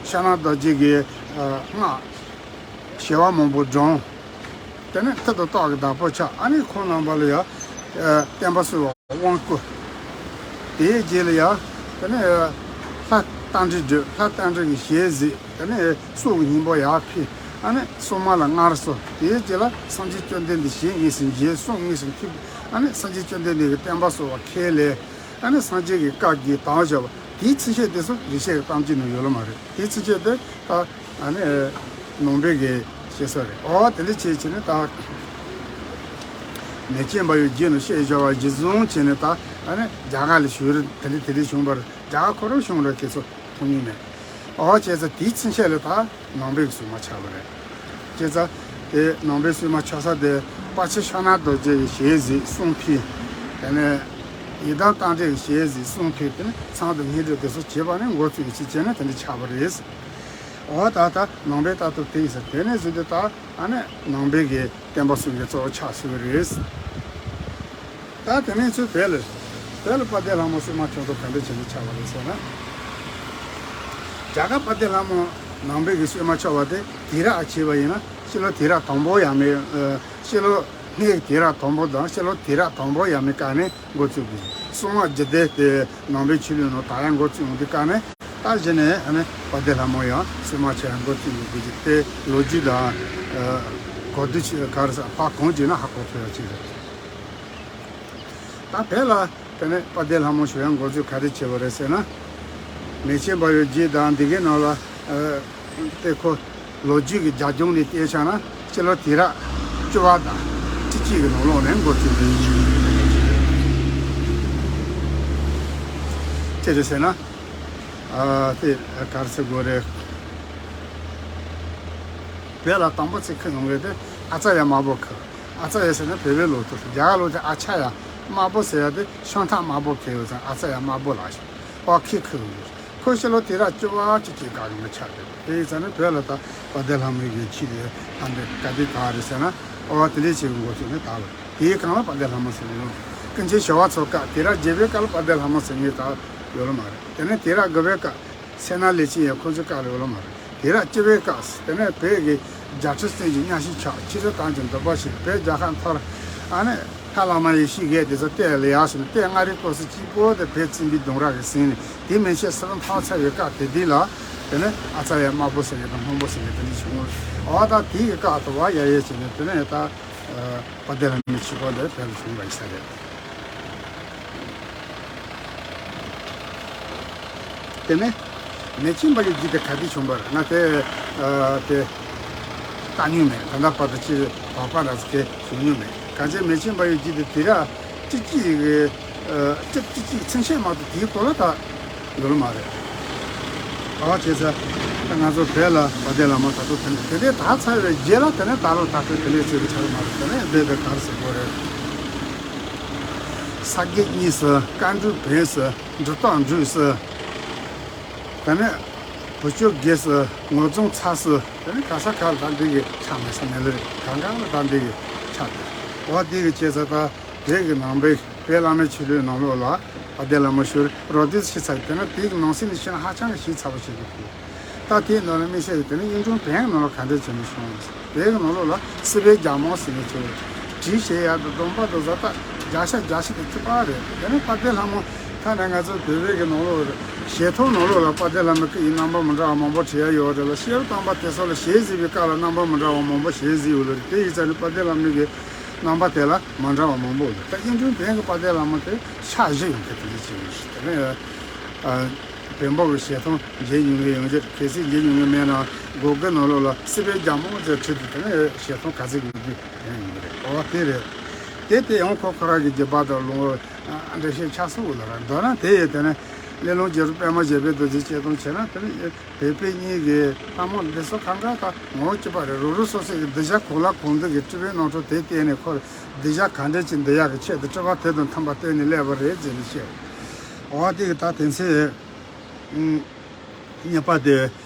ཕྱག་ན་རྡོ་རྗེ་གི་སྔགས་བྱེ་བ་མང་པོ་བགྲངས། དེ་ནས་མཐུ་དང་སྟོབས་ཀྱི་བདག་པོ་ཆགས། ཨ་ནི་ཁོང་རྣམ་པ་ལ་ཡང་བསྟན་པ་གསོལ་བ་དབང་བསྐུར། དེའི་རྗེས་ལ་ཡང་དེ་ནས་ལྷ་རྟ་མགྲིན་སྒྲོལ། ལྷ་རྟ་མགྲིན་གྱི་ཞལ་གཟིགས། དེ་ནས་སྲོག་གི་སྙིང་པོ་ཡར་ཕུལ། ཨ་ནི་སྲུང་མ་ལ་མངའ་གསོལ། དེའི་རྗེས་ལ་སངས་རྒྱས་བཅོམ་ལྡན་འདས་ཞལ་དངོས་སུ་མཇལ། གསུང་དངོས་སུ་ཐོས། ཨ་ནི་སངས་རྒྱས་བཅོམ་ལྡན་འདས་ཀྱི་བསྟན་པ་གསོལ་བ་ཁས་ལེན། ཨ་ནི་སངས་རྒྱས་ཀྱི་བཀའ་བརྒྱུད་དར་བཞག་པ། དེའི་ཚུན་ཆད་དེ་ཚོ་རིན་ཆེན་གྱི་གཏམ་གྱི་ནང་ཡོད་ལ་མ་རེད། དེའི་ཚུན་ཆད་དེ་ད་ཨ་ནི་ནང་པའི་གི་བཤད་སྲོལ་རེད། འོ་དེ་འདྲ་བྱས་བྱས་ནས་ད་མེ་ལྕེ་འབར་བའི་རྒྱུད་ནས་བཤད་བཞག་པ་གཞིར་བཟུང་བྱས་ནས། ད་ཨ་ནི་རྒྱ་གར་ལ་བྱུང་རིམ་དེ་འདྲ་དེ་འདྲ་བྱུང་བ་རེད། རྒྱ་གར་ཁོ་རང་བྱུང་རེད། དེ་ཚོ་མཐོང་མྱོང་མེད། འོ་བྱས་ཙང་དེའི་ཚུན་ཆད་ལ་ད་ནང་པའི་གི་སྲོལ་མ་ཆགས་པ་རེད། བྱས་ཙང་དེ་ནང་པའི་སྲོལ་མ་ཆགས་ས་དེ་དཔལ་ཆེན་ཕྱག་ན་རྡོ་རྗེ་ཡི་ཞལ་གཟིགས་གསུང་ཕུལ། དེ་ནས་ཡི་དམ་རྟ་མགྲིན་ཞལ་གཟིགས་གསུང་ཕུལ། དེ་ནས་ཚང་དང་སྙན་སྒྲོན་དེ་ཚོ་བྱས་པ་ནས་འགོ་བཙུགས་ཀྱི་བྱས་ནས་དེ་འདྲ་ཆགས་པ་རེད། འོ་ད་ལྟ་ནང་པའི་ལྟ་གྲུབ་དེ་ཡིན་ཟེར། དེ་ནས་བཟུང་སྟེ་ད་ཨ་ནི་ནང་པའི་གི་བསྟན་པ་སྲུང་མཁན་གཙོ་བོ་ཆགས་ཟིན་པ་རེད། ད་དེ་ནས་ཚུར་བོད་ལ་བོད་ལ་དཔལ་ལྡན་ལྷ་མོ་སྲོལ་མ་ཆགས་དུས་ག་འདྲ་བྱས་ནས་ཆགས་པ་རེད་ཟེར་ན། རྒྱ་གར་དཔལ་ལྡན་ལྷ་མོ་ནང་པའི་གི་སྲོལ་མ་ཆགས་པ་དེ་དུས་རབས་བྱས་པ་ཡིན་ན་ཕྱི་ལོ་དུས་རབས་དང་པོ་ཡས་མས། ཕྱི་ལོ་སྔའི་དུས་རབས་དང་པོ་དང་ཕྱི་ལོ་དུས་རབས་དང་པོ་ཡས་མས་སྐབས་ནས་འགོ་བཙུགས་པ་ཡིན། སྲུང་མ་རྒྱུད་སྡེ་དེ་ནང་པའི་ཆོས་ལུགས་ནང་དར་ཡག་འགོ་བཙུགས་ཡོང་དུས་སྐབས་ནས། ད་གཞི་ནས་ཨ་ནི་དཔལ་ལྡན་ལྷ་མོ་ཡང་སྲོལ་མ་ཆགས་ཡག་འགོ་བཙུགས་ཡོད་པའི་གི་དེ་ལོ་རྒྱུས་དང་གོ་བསྡུར་བྱེད་ག་རེ་ཟེར་ཕར་གང་བྱས་ན་ཧ་གོ་ཐུབ་ཡག་ཅིག་རེད། ད་བོད་ལ་དེ་ནས་དཔལ་ལྡན་ལྷ་མོ་བྱུང་ཡག་འགོ་འཛུགས་ག་རེ་བྱས་པ་རེད་ཟེར་ན། མེ་ལྕེ་འབར་བའི་རྗེས་དང་འདི་གའི་ནང་ལ་དེ་ཁོ་ལོ་རྒྱུས་ཀྱི་རྒྱབ་ལྗོངས་ནས་བལྟས་ཆགས་ན་ཕྱི་ལོ་དུས་རབས་བཅུ་པ་དང་བཅུ་གཅིག་གི་ནང་ལོགས་ནས་འགོ་བཙུགས་པའི་ཆེད་རེད་ཟེར་ན། ཨ་དེ་ག་རེ་ཟེར་དགོས་རེད། བོད་ལ་དང་པོ་ཚིག་ཁུར་ཡོང་མཁན་དེ་ཨ་ཙ་ཡ་དམར་པོ་ཁུར། ཨ་ཙ་ཡ་ཟེར་ན་བོད་པའི་ལོ་ཐོ། རྒྱ་གར་ལོ་དེ་ཨ་ཆ་ཡ་དམར་པོ་ཟེར་ཡག་དེ་ཤམ་ཐབས་དམར་པོ་ཁུར་ཡོད་ཙང་ཨ་ཙ་ཡ་དམར་པོ་ལ་ཞིག་ཨོ་ཁེ་ཁུར་ཡོད། ཁོ་ཕྱི་ལོ་དུས་རབས་བཅུ་པ་བཅུ་གཅིག་སྐབས་ནས་ཆགས་ཏེ། དེ་ཡིན་ཙང་ནི་བོད་ལ་ད་དཔལ་ལྡན་ལྷ་མོའི་གི་ཆེད་དུ་ཕན་པའི་བཀའ་དྲིན་ག་རེ་ཟེར་ན། ཨོ་དེ་འདྲའི་ཆེད་དུ་འགོ་ཚུགས་ནས་ད་བར་དེའི་སྒང་ལ་དཔལ་ལྡན་ལྷ་མོ་ཟེར་ཡོད། ཀུན་མཁྱེན་ཞི་བ་འཚོ་སྐབས་དུས་རབས་བརྒྱད་པའི་སྐབས་ལ་དཔལ་ལྡན་ལྷ་མོ་ཟེར་མཁན་ད་ཡོད་ལ་མ་རེད། དེ་ནས་དུས་རབས་དགུ་པའི་སྐབས་སད་ན་ལེགས་མཁྱེན་ཡང་ཁོ་ཚོའི་སྐབས་ལ་ཡོད་ལ་མ་རེད། དུས་རབས་བཅུ་པའི་སྐབས་དེ་ནས་བོད་ཀྱི་རྒྱལ་ཁྲིམས་བཙན་གྱིས་གཉའ་ཤིང་ཆག་ཕྱི་དྲིལ་བཏང་ཅིང་འདོད་པ་ཞིག་བོད་རྒྱལ་ཁབ་འཐོར། ཨ་ནི་ལྷ་བླ་མ་ཡེ་ཤེས་བཞད་དེ་ཚོ་གཏེར་ལ་ཡར་སོང་ནས་གཏེར་མངའ་རིས་སྐོར་སུ་གཅིག་པོ་དེ་བོད་བཙན་པོའི་གདུང་ར་གིས་ཟིན་ནས། དེ་མན་ཆད་སུ་རུ་འཐོར་ཚར་བའི་སྐབས་དེ་དུས་ལ་དེ་ནས་ཨ་ཙ་ཡ་དམར་པོ་ཟེར་མཁན་དང་སྔོན་པོ་ཟེར་མཁན་དེ་འདྲ་བྱུང་། འོ་ད་དེ་ཡི་སྐབས་དུ་བ་ཡ་ཡ་བྱས་ནས་དེ་ནས་ད་དཔལ་ལྡན་ལྷ་མོའི་ཆོས་སྐོར་དེ་བོད་ལ་བྱུང་བ་ཡིན་ས་རེད། དེ་ནས་མེ་ལྕེ་འབར་བའི་རྗེས་དེ་ག་དུས་བྱུང་བ་རེད་ན། དེ་ཨ་དེ་ལྟ་མྱོང་མེད། ད་ལྟ་བར་དུ་ཅིག་དོགས་པ་འདྲ་ཟིག་གི་བྱུང་མྱོང་མེད། གང་ཅི་མེ་ལྕེ་འབར་བའི་རྗེས་དེ་དུས་རབས་བཅུ་གཅིག་གི་ཨ་བཅུ་བཅུ་གཅིག་ཚུན་ཆད་མ་གཏོགས་དེའི་སྐོར་ལ་ད་ཡོད་ལ་མ་རེད། ཨོ་བྱས་ཙང་ད་ང་ཚོ་བོད་ལ་དཔལ་ལྡན་ལྷ་མོ་ད་དུང་དེ་འདྲ་དེ་འདྲའི་དར་ཚར་བའི་རྗེས་ལ་དེ་ནས་ད་ལོ་ད་ལྟ་དེ་འདྲའི་ཆེ་རུ་ཆགས་ལ་མ་རེད། དེ་ནས་བོད་དེ་ག་རེ་ཟེར་དགོས་རེད། ས་དགེ་བསྙེན་ཟེར། བཀའ་འགྲོས་བོན་ཟེར། འབྲུ་རྟགས་འགྲོས་ཟེར། དེ་ནས་བུ་བཅོལ་དགེ་ཟེར། ངོ་རྫོང་ཚ་ཟེར། དེ་ནས་ག་ས་ག་ལ་ད་འདི་གི་ཆགས་མེད་ས་མེད་ལ་རེད། གང་ག་ལ་ད་འདི་གི་ཆགས་ཏེ། འོ་འདི་གི་བྱས་ཙང་ད་བོད་ཀྱི་ནང་པའི་བོད་བླ་མའི་ཆོས་ལུགས་ནང་ལོགས་ལ་དཔལ་ལྡན་ལྷ་མོ་ཞུ་རོ་དུས་ཤི་ཚར། དེ་ནས་དེའི་ནང་གསེས་ནས་བཤད་ན་ཧ་ཅང་གི་ཞིབ་ཚགས་པོ་བྱེད་དགོས་ཀྱི། ད་དེའི་ནང་ལ་དམིགས་བསལ་གྱི་དེ་ནས་གཡུང་དྲུང་བོན་གྱི་ནང་ལ་ག་འདྲ་བྱས་ནས་བྱུང་བ་རེད། བོད་ཀྱི་ནང་ལོགས་ལ་སྲིད་པའི་རྒྱལ་མོ་ཟེར་མཁན་ཅིག་ཡོད་རེད། བྲིས་བྱས་ཡག་དང་སྡོམ་པ་དང་བཟའ་ཟླ་བརྒྱ་ཆ་བརྒྱ་ཆ་དེ་ཐུབ་པ་རེད། དེ་ནས་དཔལ་ལྡན་ལྷ་མོ་ཐ་ན་ང་ཚོ་བོད་པའི་གི་ནང་ལོགས་ཞལ་མཐོང་ནང་ལོགས་ལ་དཔལ་ལྡན་ལྷ་མོའི་སྐུ་ཡི་རྣམ་པ་མི་འདྲ་བ་མང་པོ་བྲིས་ཡག་ཡོད་རེད་ལ། ཤེས་རབ་བརྟན་པ་དེ་ཚོ་ལ་ཞལ་གཟིགས་པའི་སྐབས་ལ་རྣམ་པ་མི་འདྲ་བ་མང་པོ་ཞལ་གཟིགས་ཡོད་ལ་རེད། དེ་ཡིན་ཙང་ནི་དཔལ་ལྡན་ལྷ་མོའི་གི་རྣམ་པ་དེ་ལ་མ་འདྲ་བ་མང་པོ་ཡོད། ད་གཡུང་དྲུང་བོན་གྱི་དཔལ་ལྡན་ལྷ་མོ་དེ་ཕྱག་བཞི་ཡོད་མཁན་དེ་འདྲ་ཅིག་ཡོད་རེད། དེ་ནས་ཨ་བོན་པོ་གི་ཞལ་མཐོང་མཇལ་མྱོང་མཁན་ཡོད་རེད། གལ་སྲིད་མཇལ་མྱོང་མཁན་མེད་ན་གུ་གལ་ནང་ལོགས་ལ་སྲིད་པའི་རྒྱལ་མོ་ཟེར་བྲིས་ཏེ་དེ་ནས་ཞལ་མཐོང་ག་ཚོད་ཀྱི་ཡོད་རྒྱུ་ཡོང་གི་རེད། བ་དེ་རེད། དེ་དེ་ཡང་ཁོ་ཁོ་རང་གི་རྒྱུད་པ་དང་ལུང་འདྲེན་བྱེད་ཆགས་སོང་ལ་ར། མདོར་ན་དེ་ཡི་དེ་ནས་སླེ་ལུང་རྒྱལ་པོ་པདྨ་བཞད་པའི་རྡོ་རྗེ་གཅེར་བརྡུང་བྱས་ན་དེ་ནས་བོད་པའི་གཉིས་ཀྱི་ལྷ་མོ་འདི་ཚོ་གང་ག་ད་ངོ་བོ་གཅིག་པ་རེད། རོ་རོ་སོ་སོ་གི་གདུལ་བྱ་གང་ལ་གང་འདུལ་གྱི་སྤྲུལ་པའི་རྣམ་འཕྲུལ་དེ་བསྟན་ནས་ཁོར་གདུལ་བྱ་གང་འདྲ་ཅིག་འདུལ་ཡག་གི་ཆེད་དུ་སྤྲུལ་པ་དེ་དང་མཐུན་པ་བསྟན་ནས་སླེབས་པ་རེད་ཅེས་ནས་བཤད། འོ་དེ་གི་ད་དེ་ཚེ་གཉིས་པ་དེ་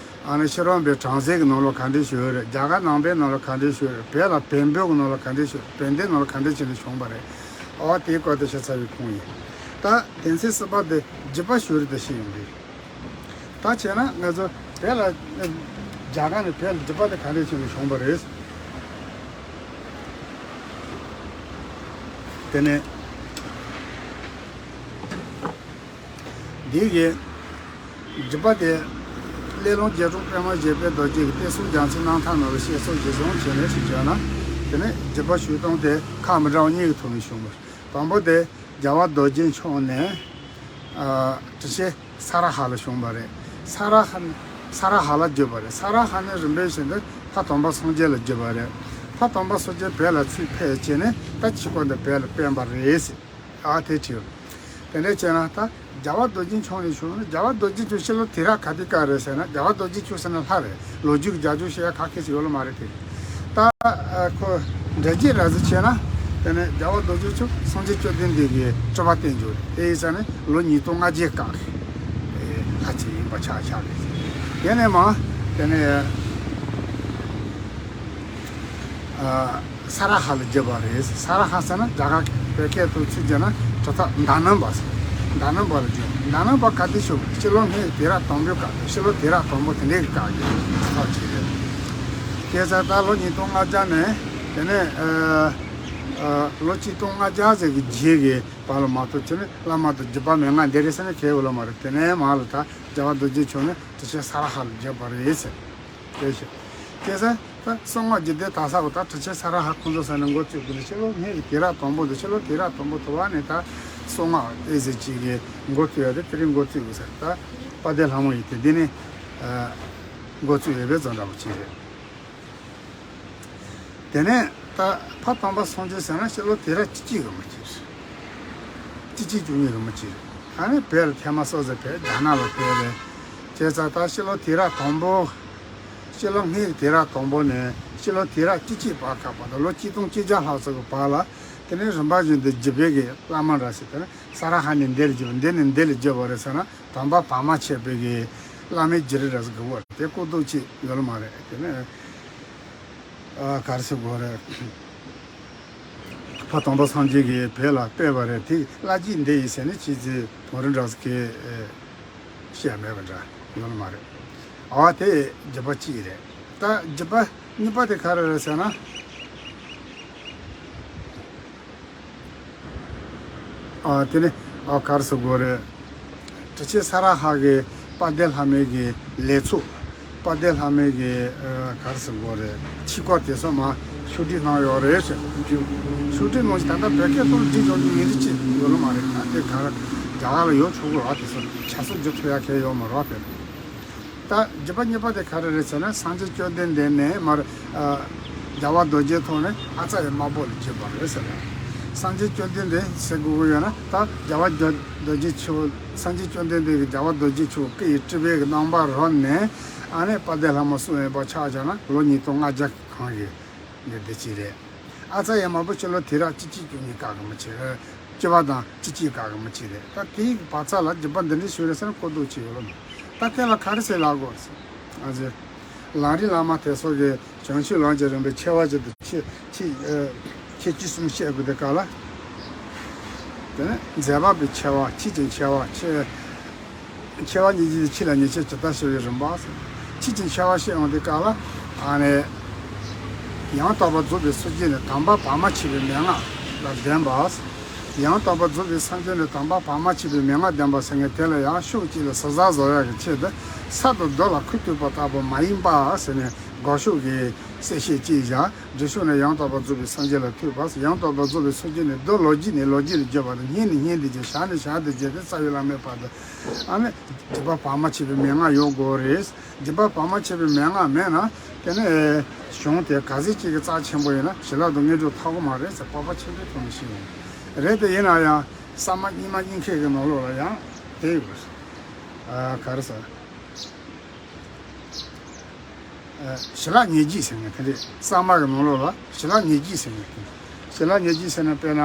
ཨ་ནི་ཕྱི་རོལ་པའི་བྲམ་ཟེ་གི་ནང་ལོགས་ག་འདྲ་ཞིག་ཡོད་རེད། རྒྱ་གར་ནང་པའི་ནང་ལོགས་ག་འདྲ་ཞིག་ཡོད་རེད། བོད་ལ་བོན་པོ་གི་ནང་ལོགས་ག་འདྲ་ཞིག་ཡོད་རེད། བན་དེ་ནང་ལོགས་ག་འདྲ་བྱས་ནས་བྱུང་བ་རེད། འོ་དེའི་སྐོར་དེ་བཤད་ཚར་བའི་ཁུངས་ཡིན། ད་དེ་ཚེ་སྲིད་པ་དེ་རྒྱུད་པ་ཞུ་རེད་དེ་ཤེས་ཡོང་གི། ད་བྱས་ན་ང་ཚོ་བོད་ལ་རྒྱ་གར་ནས་བོད་ལ་རྒྱུད་པ་དེ་ག་འདྲ་བྱས་ནས་བྱུང་བ་རེད། དེ་ནས་འདི་གི་རྒྱུད་པ་དེ་སླེ་ལུང་རྒྱལ་པོ་པདྨ་བཞད་པའི་རྡོ་རྗེ་གི་བསྟན་སྲུང་རྒྱལ་མཚན་རྣམ་ཐར་ནང་ལ་བཤད་སྲོལ་ཇི་བཞིན་བྱས་ནས་ཞིག་བྱས་ན། དེ་ནས་རྒྱུད་པ་ཞུ་སྟངས་དེ་ཁག་མི་འདྲ་བ་གཉིས་ཀྱི་ཐོག་ནས་བྱུང་བ་རེད། དང་པོ་དེ་རྒྱལ་བ་རྡོ་རྗེ་འཆང་ནས་ཨ་དྲི་ཆེན་ས་ར་ཧ་ལ་བྱུང་བ་རེད། ས་ར་ཧ་ས་ར་ཧ་ལ་བརྒྱུད་པ་རེད། ས་ར་ཧ་ནས་རིམ་པས་བྱས་ཏེ་ཕ་དམ་པ་སངས་རྒྱས་ལ་བརྒྱུད་པ་རེད། ཕ་དམ་པ་སངས་རྒྱས་བོད་ལ་ཚུར་ཕེབས་བྱས་ནས་ད་ཕྱིས་སྐོར་འདི་བོད་ལ་བསྟན་པ་རེད་ཟེར། ཨ་དེ་བྲིས། དེ་འདྲ་བྱས་ན་ད་རྒྱལ་བ་རྡོ་རྗེ་འཆང་ནས་བྱུང་ན། རྒྱལ་བ་རྡོ་རྗེ་འཆང་ཕྱི་ལོ་དུས་རབས་ག་དུས་སྐབས་རེད་ཟེར་ན། རྒྱལ་བ་རྡོ་རྗེ་འཆང་ཟེར་ན་ལྷ་རེད། ལོ་རྒྱུས་ཀྱི་རྒྱབ་ལྗོངས་བཤད་ཡ་ཁག་ཁེ་ཞིག་ཡོད་ལ་མ་རེད་དེ། ད་ཨ་ཁོ་འགྲེལ་བརྗོད་ར་ཟིག་བྱས་ན། དེ་ནས་རྒྱལ་བ་རྡོ་རྗེ་འཆང་སངས་རྒྱས་བཅོམ་ལྡན་འདས་ཀྱི་སྤྲུལ་པ་བསྟན་རྒྱུ་རེད། དེ་ཡིན་ཙང་ནི་ལོ་ཉིས་སྟོང་ལྔ་བརྒྱའི་སྐབས་ཀྱི་ལྷ་ཅིག་ཡིན་པ་ཆགས་ཆགས་རེད། དེ་ནས་མ་དེ་ནས་ཨ། ས་ར་ཧ་ལ་བརྒྱུད་པ་རེད། ས་ར་ཧ་ཟེར་ན་རྒྱ་གར་བོད་སྐད་དུ་ཚུར་བསྒྱུར་ན་གྲུབ་མཐའ་མདའ་སྣམ་པ་ཟེར། མདའ་སྣམ་པ་ལ་བརྒྱུད། མདའ་སྣམ་པ་ག་དུས་བྱུང་། ཕྱི་ལོ་སྨད་དུས་རབས་དང་པོའི་སྐབས་དུ། ཕྱི་ལོ་དུས་རབས་དང་པོ་དེ་འདྲའི་སྐབས་ཀྱི་ཐག་བཅད་རེད། བྱས་ཙང་ད་ལོ་ཉིས་སྟོང་ལྔ་བརྒྱ་ནས་དེ་ནས་ཨ་ཨ་ལོ་གཅིག་སྟོང་ལྔ་བརྒྱ་ཟེར་གི་རྗེས་ཀྱི་བར་ལ་མ་གཏོགས་ཕྱི་ནས་བླ་མ་དང་བརྒྱུད་པ་མན་ངག་འདི་རེད་ཟེར་ན་ཁྱད་ཡོད་ལ་མ་རེད། དེ་ནས་མར་ལ་ད་རྒྱལ་བ་རྡོ་རྗེ་འཆང་ནས་དྲི་ཆེན་ས་ར་ཧ་ལ་བརྒྱུད་པ་རེད་ཟེར། དེ་བཞིན་དེ་ས་ད་གསང་སྔགས་རྒྱུད་སྡེ་དར་ས་བ་ད་དྲི་ཆེན་ས་ར་ཧ་ཁོང་ཚོ་ས་ནས་འགོ་བཙུགས་དགོས་ནས། ཕྱི་ལོ་སྨད་ཀྱི་དུས་རབས་དང་པོ་དུ། ཕྱི་ལོ་དུས་རབས་དང་པོ་དུ་བ་ནས་ད་གསང་སྔགས་ཨེ་ཟེར་གཅིག་གི་འགོ་བཙུགས་ཡ་དེ། དེ་རིང་འགོ་བཙུགས་དགོས་ས་ད་དཔལ་ལྡན་ལྷ་མོ་ཡི་དེ་འདི་ནས་ཨ་འགོ་བཙུགས་ཡོད་པའི་བཟོ་འདྲ་པོ་ཅིག་རེད། དེ་ནས་ད་ཕ་དམ་པ་སངས་རྒྱས་ཟེར་ན་ཕྱི་ལོ་དུས་རབས་བཅུ་གཅིག་གི་མི་ཅིག་རེད། བཅུ་གཅིག་བཅུ་གཉིས་གི་མི་ཅིག་རེད། ཨ་ནི་བོད་ལ་ཐེངས་མ་སོ་ཟེར་བོད་རྒྱ་ནག་ལ་བོད་རེད། བྱས་ཙང་ད་ཕྱི་ལོ་དུས་རབས་དང་པོ། ཕྱི་ལོ་སྔའི་དུས་རབས་དང་པོ་ནས་ཕྱི་ལོ་དུས་རབས་བཅུ་གཅིག་བར་ཁ་བར་དུ་ལོ་གཅིག་སྟོང་བཅོ་བརྒྱད་ལྷག་ཙམ་གྱི་བར་ལ། དེ་ནས་རིམ་པ་བཞིན་དུ་བརྒྱུད་པའི་གི་བླ་མ་འདྲ་ཞིག་དེ་ནས་ས་ར་ཧ་ནས་འདིར་བརྒྱུད། འདི་ནས་འདིར་བརྒྱུད་པ་རེད་ཟེར་ན། དམ་པ་བར་མ་ཆད་པའི་གི་བླ་མའི་བརྒྱུད་རིམ་རེ་ཟིག་གི་བར་དེ་ལྐོག་གཏོགས་ཅིག་ཡོད་ལ་མ་རེད། དེ་ནས་ཨ་ག་རེ་ཟེར་དགོས་རེད། ཕ་དམ་པ་སངས་རྒྱས་ཀྱིས་བོད་ལ་སྤེལ་བ་རེད། དེ་བླ་བརྒྱུད་འདི་ཡིན་ཟེར་ནས་ཅི་ཟེར་དོན་རིག་འདྲ་ཟིག་གི་བཤད་མེད་པ་འདྲ་ཡོད་ལ་མ་རེད། ཨ་དེ་རྒྱུད་པ་གཅིག་རེད། ད་རྒྱུད་པ་གཉིས་པ་དེ་ག་རེ་རེད་ཟེར་ན། ཨ་དེ་ནི་ཨ་ག་རེ་ཟེར་དགོས་རེད། དྲི་ཆེན་ས་ར་ཧ་གི་དཔལ་ལྡན་ལྷ་མོའི་གི་ལས་ཚོགས། དཔལ་ལྡན་ལྷ་མོའི་གི་ཨ་ག་རེ་ཟེར་དགོས་རེད། ཆོས་སྐོར་དེ་ཚོ་མ་ཕྱོགས་སྒྲིག་གནང་ཡོད་རེད་ཟེར། ཕྱོགས་སྒྲིག་གནང་ཞིག་ད་ལྟ་བོད་སྐད་ཐོག་སྒྲིག་ཆོག་རྒྱུ་མི་འདུག་ཅེས་ཡོད་ལ་མ་རེད། ད་དེ་ག་རེ་རྒྱ་གར་ལ་ཡོད་ཆོག་གི་རེད་བ། དེ་ཚོ་ཆ་ཚང་བསྒྱུར་ཐུབ་ཡ་གལ་ཡོད་མ་རེད་བ། དེ་ད་རྒྱུད་པ་གཉིས་པ་དེ་ག་རེ་རེད་ཟེར་ན། སངས་རྒྱས་བཅོམ་ལྡན་འདས་ནས་མར་ཨ་རྒྱལ་བ་རྡོ་རྗེ་ཐོག་ནས་ཨ་ཙ་ཡི་དམར་པོ་ལ་བརྒྱུད་པ་རེད་ཟེར། སངས་རྒྱས་བཅོམ་ལྡན་འདས་ཟེར་དགོས་ཀྱི་ཡོད་ན། ད་རྒྱལ་བ་རྒྱ་རྡོ་རྗེ་ཆེན་པོ། སངས་རྒྱས་བཅོམ་ལྡན་འདས་ཀྱིས་རྒྱལ་བ་རྡོ་རྗེ་ཆེན་པོ་སྐུ་ཡི་སྤྲུལ་པའི་གི་རྣམ་པར་རོལ་ནས། ཨ་ནི་དཔལ་ལྡན་ལྷ་མོ་གསུངས་ཡོད་པ་ཆ་བཞག་ན་ལོ་ཉིས་སྟོང་ལྔ་བརྒྱ་གང་གི་ནས་འདི་ཅི་རེད། ཨ་ཙ་ཡི་དམར་པོ་ཕྱི་ལོ་དུས་རབས་བཅུ་གཅིག་བཅུ་གཉིས་སྐབས་ཀྱི་མི་ཅིག་རེད། བཅུ་པ་དང་བཅུ་གཅིག་སྐབས་ཀྱི་མི་ཅིག་རེད། ད་དེའི་བར་མཚམས་ལ་རྒྱུད་པ་འདི་འདྲའི་ཞིག་རེད་ཟེར་ན་ལྐོག་གཏོགས་ཅིག་ཡོད་ལ་མ། ད་དེ་ལ་ག་རེ་ཟེར་ལབ་དགོས་རེད་ཟེར། ཨ་ཙི། ལམ་རིམ་བླ་མ་དེ་ཚོ་གི་བྱང་ཆུབ་ལམ་གྱི་རིམ་པའི་ཆེ་བ་ཅན་དུ་ཆེ་ཆེ་ཨ་ཆེ་བཅུ་གསུམ་བཤད་དགོས་དེ་ག་ལ། དེ་ནས་མཛད་པ་པའི་ཆེ་བ། ཆེད་ཅིང་ཆེ་བ། ཆེ་ཆེ་བ་ཉིད་ཀྱི་ཆེ་ལ་ཉེས་ཆད་ཇི་ལྟར་ཞི་བའི་རིམ་པ། ཆེད་ཅིང་ཆེ་བ་བཤད་ཡོང་དུས་སྐབས་ལ། ཨ་ནི་ཡང་དག་པར་རྫོགས་པའི་སངས་རྒྱས་ནི་དམ་པ་བར་མ་ཆད་པའི་མན་ངག་ལ་ལྡན་པ། ཡང་དག་པར་རྫོགས་པའི་སངས་རྒྱས་ནི་དམ་པ་བར་མ་ཆད་པའི་མན་ངག་ལྡན་པ་ཟེར་མཁན་དེ་ལ་ཡང་ཕྱོགས་གཅིག་ལ་ཟུར་ཟ་བཟོ་ཡག་གི་ཆེད་དུ། ས་དང་རྡོ་ལ་ཁུ་བཏུད་པ་ལྟ་བུ་མ་ཡིན་པ་ཟེར་ནས་དགག་ཕྱོགས་ཀྱི་གསལ་བཤད་ཅིག་བཞག་འགྲེལ་ཕྱོགས་ནས་ཡང་དག་པར་རྫོགས་པའི་སངས་རྒྱས་ལ་ཐུག་པ། ཡང་དག་པར་རྫོགས་པའི་སངས་རྒྱས་ནི་རྡོ་ལོ་རྒྱུས་ནས་ལོ་རྒྱུས་ལ་བརྗོད་པ་དང་། སྙན་ནས་སྙན་དུ་བརྗོད། ཞལ་ནས་ཞལ་དུ་བརྗོད་དེ། རྩ་བའི་བླ་མའི་བར་དུ། ཨ་ནི་རྒྱུད་པ་བར་མ་ཆད་པའི་མན་ངག་ཡོད་དགོས་རེད། རྒྱུད་པ་བར་མ་ཆད་པའི་མན་ངག་མེད་ན། དེ་ནས་ གཞུང་དེ་ག་ཚོད་ཅིག་གི་རྩ་ཆེན་པོ་ཡིན་ན་ཞི་ལྷག་ཏུ་དངོས་གྲུབ་ཐོབ་ཀྱི་མ་རེད་ཟེར་སྤོབས་པ་ཆེན་པོའི་ཐོག་ནས་བཤད་ཡོང་རེད། དེ་ཡིན་ན་ཡང་ས་མ་རྙིང་མ་རྙིང་ཁེ་གི་ནང་ལོགས་ལ་ཡང་དེ་ཡོད་རེད། ཨ་ག་རེ་ཟེར། ཨ་ཞི་ལྷག་ཉེ་སྦྱིས་ཟེར་ནས་དེ་འདྲས་གཙང་མ་གི་ནང་ལོགས་ལ་ཞི་ལྷག་ཉེ་སྦྱིས་ཟེར་ནས་དེ། ཞི་ལྷག་ཉེ་སྦྱིས་ཟེར་ན་དཔེར་ན།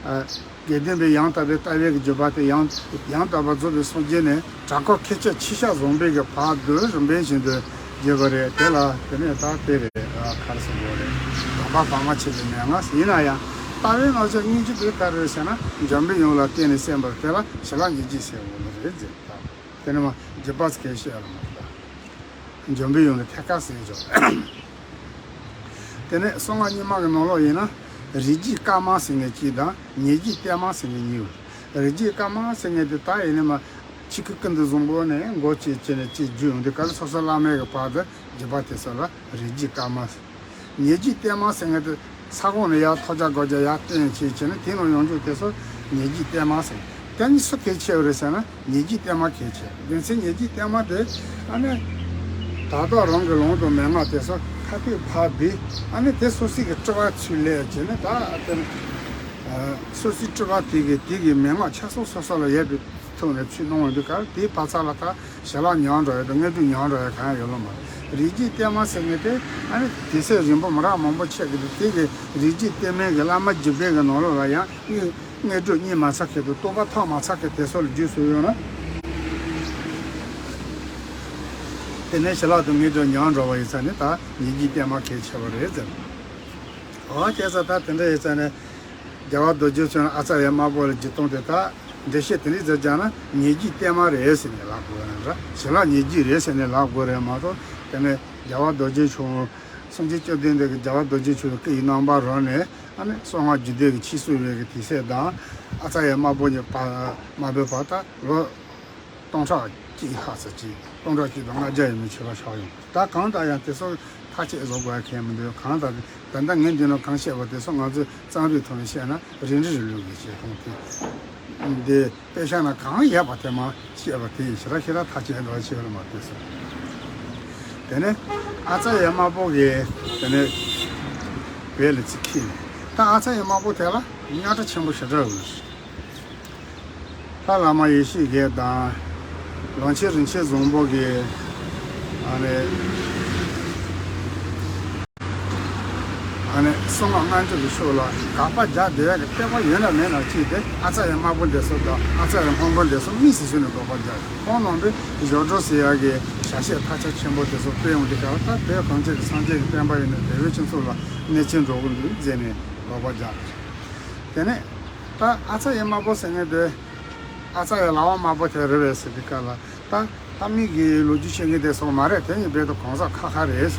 ཨ་དགེ་ལྡན་པའི་ཡང་དག་པའི་ལྟ་བའི་གི་བརྗོད་པ་དེ་ཡང་ཡང་དག་པར་རྫོགས་པའི་སངས་རྒྱས་ནས་གྲྭ་སྐོར་ཁྱེད་ཅག་ཕྱི་ཤ་བཟང་པོའི་གི་བར་དུ་རིམ་པ་བཞིན་དུ་བརྗོད་པ་རེད། དེ་ལ་དེ་ནས་ད་དེ་རེད། ཨ་ག་རེ་ཟེར་དགོས་རེད། དམ་པ་བར་མ་ཆད་པའི་མན་ངག་ཡིན་ན་ཡང་ལྟ་བའི་རྣམ་གཞག་སྙིང་རྗེ་དེ་ག་རེ་རེད་ཟེར་ན་འཇམ་པའི་དབྱངས་ལ་བརྟེན་ནས་གསན་པར་དེ་ལ་ཞི་ལྷག་ཉེ་སྦྱིས་ཟེར་བ་ནི་རེད་ཟེར། དེ་ནས་མ་རྗེ་པ་ཚོ་གས་བཤད་ཡ་ལ་མ་རེད། འཇམ་པའི་དབྱངས་ལ་ཐད་ཀར་གསན་ཆོག་དེ་ནས་གསང་སྔགས་རྙིང་མ་གི་ནང་ལོགས་ཡིན་ན་རིགས་རྒྱུད་བཀའ་མ་ཟེར་མཁན་གཅིག་དང་ཉེ་སྦྱིས་གཏེར་མ་ཟེར་མཁན་གཉིས་ཡོད། རིགས་རྒྱུད་བཀའ་མ་ཟེར་མཁན་དེ་ད་ཡིན་ནི་མ་ཆི་ཁི་ཀུན་ཏུ་བཟང་པོ་ནས་མགོ་བཅད་བྱས་ནས་ཅིག་བརྒྱུད་ཡོང་དུས་ག་ལ་སོ་སོ་བླ་མའི་གི་བར་དུ་བརྒྱུད་པ་དེ་ཚོ་ལ་རིགས་རྒྱུད་བཀའ་མ་ཟེར། ཉེ་སྦྱིས་གཏེར་མ་ཟེར་མཁན་དེ་ས་ཁོངས་ནས་ཡར་ཐོ་རྒྱག་སྒོ་རྒྱག་ཡར་བཏོན་བྱས་བྱས་ནས་དེ་ནང་ཡོང་རྒྱུ་དེ་ཚོ་ཉེ་སྦྱིས་གཏེར་མ་ཟེར། དེ་གཉིས་སུ་གལ་ཆེ་བ་རེད་ཟེར་ན་ཉེ་སྦྱིས་གཏེར་མ་གལ་ཆེ། རྒྱུ་མཚན་ཉེ་སྦྱིས་གཏེར་མ་དེ་ཨ་ནི་དག་དག་རང་གི་ལུང་དང་མན་ངག་དེ་ཚོ་ཁ་ཐུག་ཕར་བསྡུས། ཨ་ནི་དེ་སོ་སོའི་གི་སྤྲུལ་པ་ཚུར་ལེན་བྱས་ནས་ད་ཨ་དེ་ནི་སོ་སོའི་སྤྲུལ་པ་དེ་གི་དེ་གི་མན་ངག་ཆ་ཚང་སོ་སོ་ལ་ཡོད་པའི་ཐོག་ནས་ཚུར་གནང་བ་འདུག་ག་དེའི་བར་མཚམས་ལ་ད་ཞི་ལྷག་ཉམས་འགྲོ་ཡ་དང་དངོས་གྲུབ་ཉམས་འགྲོ་ཡ་གང་ཡང་ཡོད་ལོ་མ་རེད། རིགས་རྒྱུད་གཏེར་མ་ཟེར་མཁན་དེ་ཨ་ནི་དེ་ཚེ་རིང་པོ་མི་རབས་མང་པོ་ཆགས་ཀྱི་འདུག་དེ་གི་རིགས་རྒྱུད་གཏེར་མའི་གི་བླ་མ་བརྒྱུད་པའི་གི་ནང་ལོགས་ལ་ཡང་དངོས་དངོས་གྲུབ་རྙེད་མ་ཚར་མཁན་དང་རྟོགས་པ་ཐོབ་མ་ཚར་མཁན་དེ་ཚོ་ལ་རྒྱུས་སུ་ཡོད་ན། དེ་ནས་ཞི་ལྷག་ཏུ་དངོས་གྲུབ་ཉམས་འགྲོ་བ་ཡིན་ཙང་ནི་ད་ཉེ་སྦྱིས་གཏེར་མ་གལ་ཆེ་བ་རེད་ཟེར། འོ་བྱས་ཙང་ད་དེ་འདྲ་ཡིན་ཙང་ནི། རྒྱལ་བ་རྡོ་རྗེ་འཆང་ཨ་ཙརྱ་དམར་པོ་ལ་བརྒྱུད་སྟངས་དེ་དག་འགྲེལ་བཤད་དེ་འདྲ་ཟེར་བྱས་ན་ཉེ་སྦྱིས་གཏེར་མ་རེད་ཟེར་ནས་ལབ་དགོས་རེད་འདྲ། ཞི་ལྷག་ཉེ་སྦྱིས་རེད་ཟེར་ནས་ལབ་དགོས་རེད་མ་གཏོགས། དེ་ནས་རྒྱལ་བ་རྡོ་རྗེ་འཆང་། སངས་རྒྱས་བཅོམ་ལྡན་འདས་ཀྱིས་རྒྱལ་བ་རྡོ་རྗེ་འཆང་གི་སྐུ་ཡི་རྣམ་པར་རོལ་ནས་ཨ་ནི་གསང་སྔགས་རྒྱུད་སྡེ་གི་ཕྱིས་སུ་བའི་གི་དུས་ཚོད་དང་། ཨ་ཙརྱ་དམར་པོ་གཉིས་བར་དམར་པོའི་བར་དག་ལོ་སྟོང་ཕྲག་གཅིག་ལྷག་ཙམ་ཅིག་སྟོང་ཕྲག་གཅིག་དང་ལྔ་བརྒྱ་ཡས་མས་མཆོད་པ་བཞག་ཡོང་། ད་གང་ལྟར་ཡང་དེ་ཚོ་ཐག་བཅད་བཟོ་དགོས་ཡ་གང་ཡང་མི་འདུག་གང་ལྟར་ད་ལྟ་ངས་འདི་ནང་གང་བཤད་པ་དེ་ཚོ་ང་ཚོས་རྩོམ་རིག་ཐོག་ནས་བཤད་ན་རིལ་རིལ་རིལ་ལུགས་ཀྱི་བཤད་སྟངས་དེ། འདི་དཔེ་བཞག་ན་གང་ཡོད་པ་དེ་མ་བཤད་པ་དེ་ཡིན་ཞེ་དྲག་ཞེ་དྲག་ཐག་བཅད་འགྲོ་བྱེད་པ་མ་ཐུབ་སོང་། དེ་ནས་ཨ་ཙརྱ་དམར་པོ་གིས་དེ་ནས་བོད་ལ་ཚིག་ཁྱེར་ནས་ད་ཨ་ཙརྱ་དམར་པོ་དེ་ལ་རྙོག་དྲ་ཆེན་པོ་ཞེ་དྲག་ཡོད། ལྷ་བླ་མ་ཡེ་ཤེས་རྒྱལ་དང་། ལོངས་སྤྱོད་རིན་ཆེན་བཟང་པོ་གིས་ཨ་ནི་ཨ་ནི་གསང་སྔགས་སྔགས་འཆང་གི་ཕྱོགས་ལ་དགག་པ་རྒྱག་བསྡད་ཡག་གི་ལྟ་བ་ཡོད་ན་མེད་ན་ཅིག་དེ་ཨ་ཙརྱ་དམར་པོ་འདི་ཚོ་དང་ཨ་ཙརྱ་སྔོན་པོ་འདི་ཚོ་དམིགས་སུ་བཟུང་ནས་དགག་པ་རྒྱག་ཁོང་རྣམ་པས་སྦྱོར་སྒྲོལ་ཟེར་ཡག་གི་ཞལ་བཞེས་ཐག་ཆོད་ཆེན་པོ་དེ་ཚོ་སྤེལ་ཡོང་དུས་སྐབས་ད་བོད་གངས་ཅན་གྱི་སངས་རྒྱས་ཀྱི་བསྟན་པ་ཡིན་ན་དེ་བས་སྤྱི་ཚོགས་ལ་གནོད་སྐྱེལ་འགྲོ་གི་འདུག་ཟེར་ནས་དགག་པ་རྒྱག་དེ་ནས་ད་ཨ་ཙརྱ་དམར་པོ་ཟེར་མཁན་དེ། ཨ་ཙརྱ་ལག་པ་དམར་པོ་དེ་རེད་པས་ཟེར་དུས་སྐབས་ལ་ད་ལྷ་མོའི་གི་ལོ་རྒྱུས་བཤད་མཁན་དེ་སོགས་མ་རེད། དེ་ནི་རྦད་དེ་གང་ཟག་ཁ་ཁ་རེད།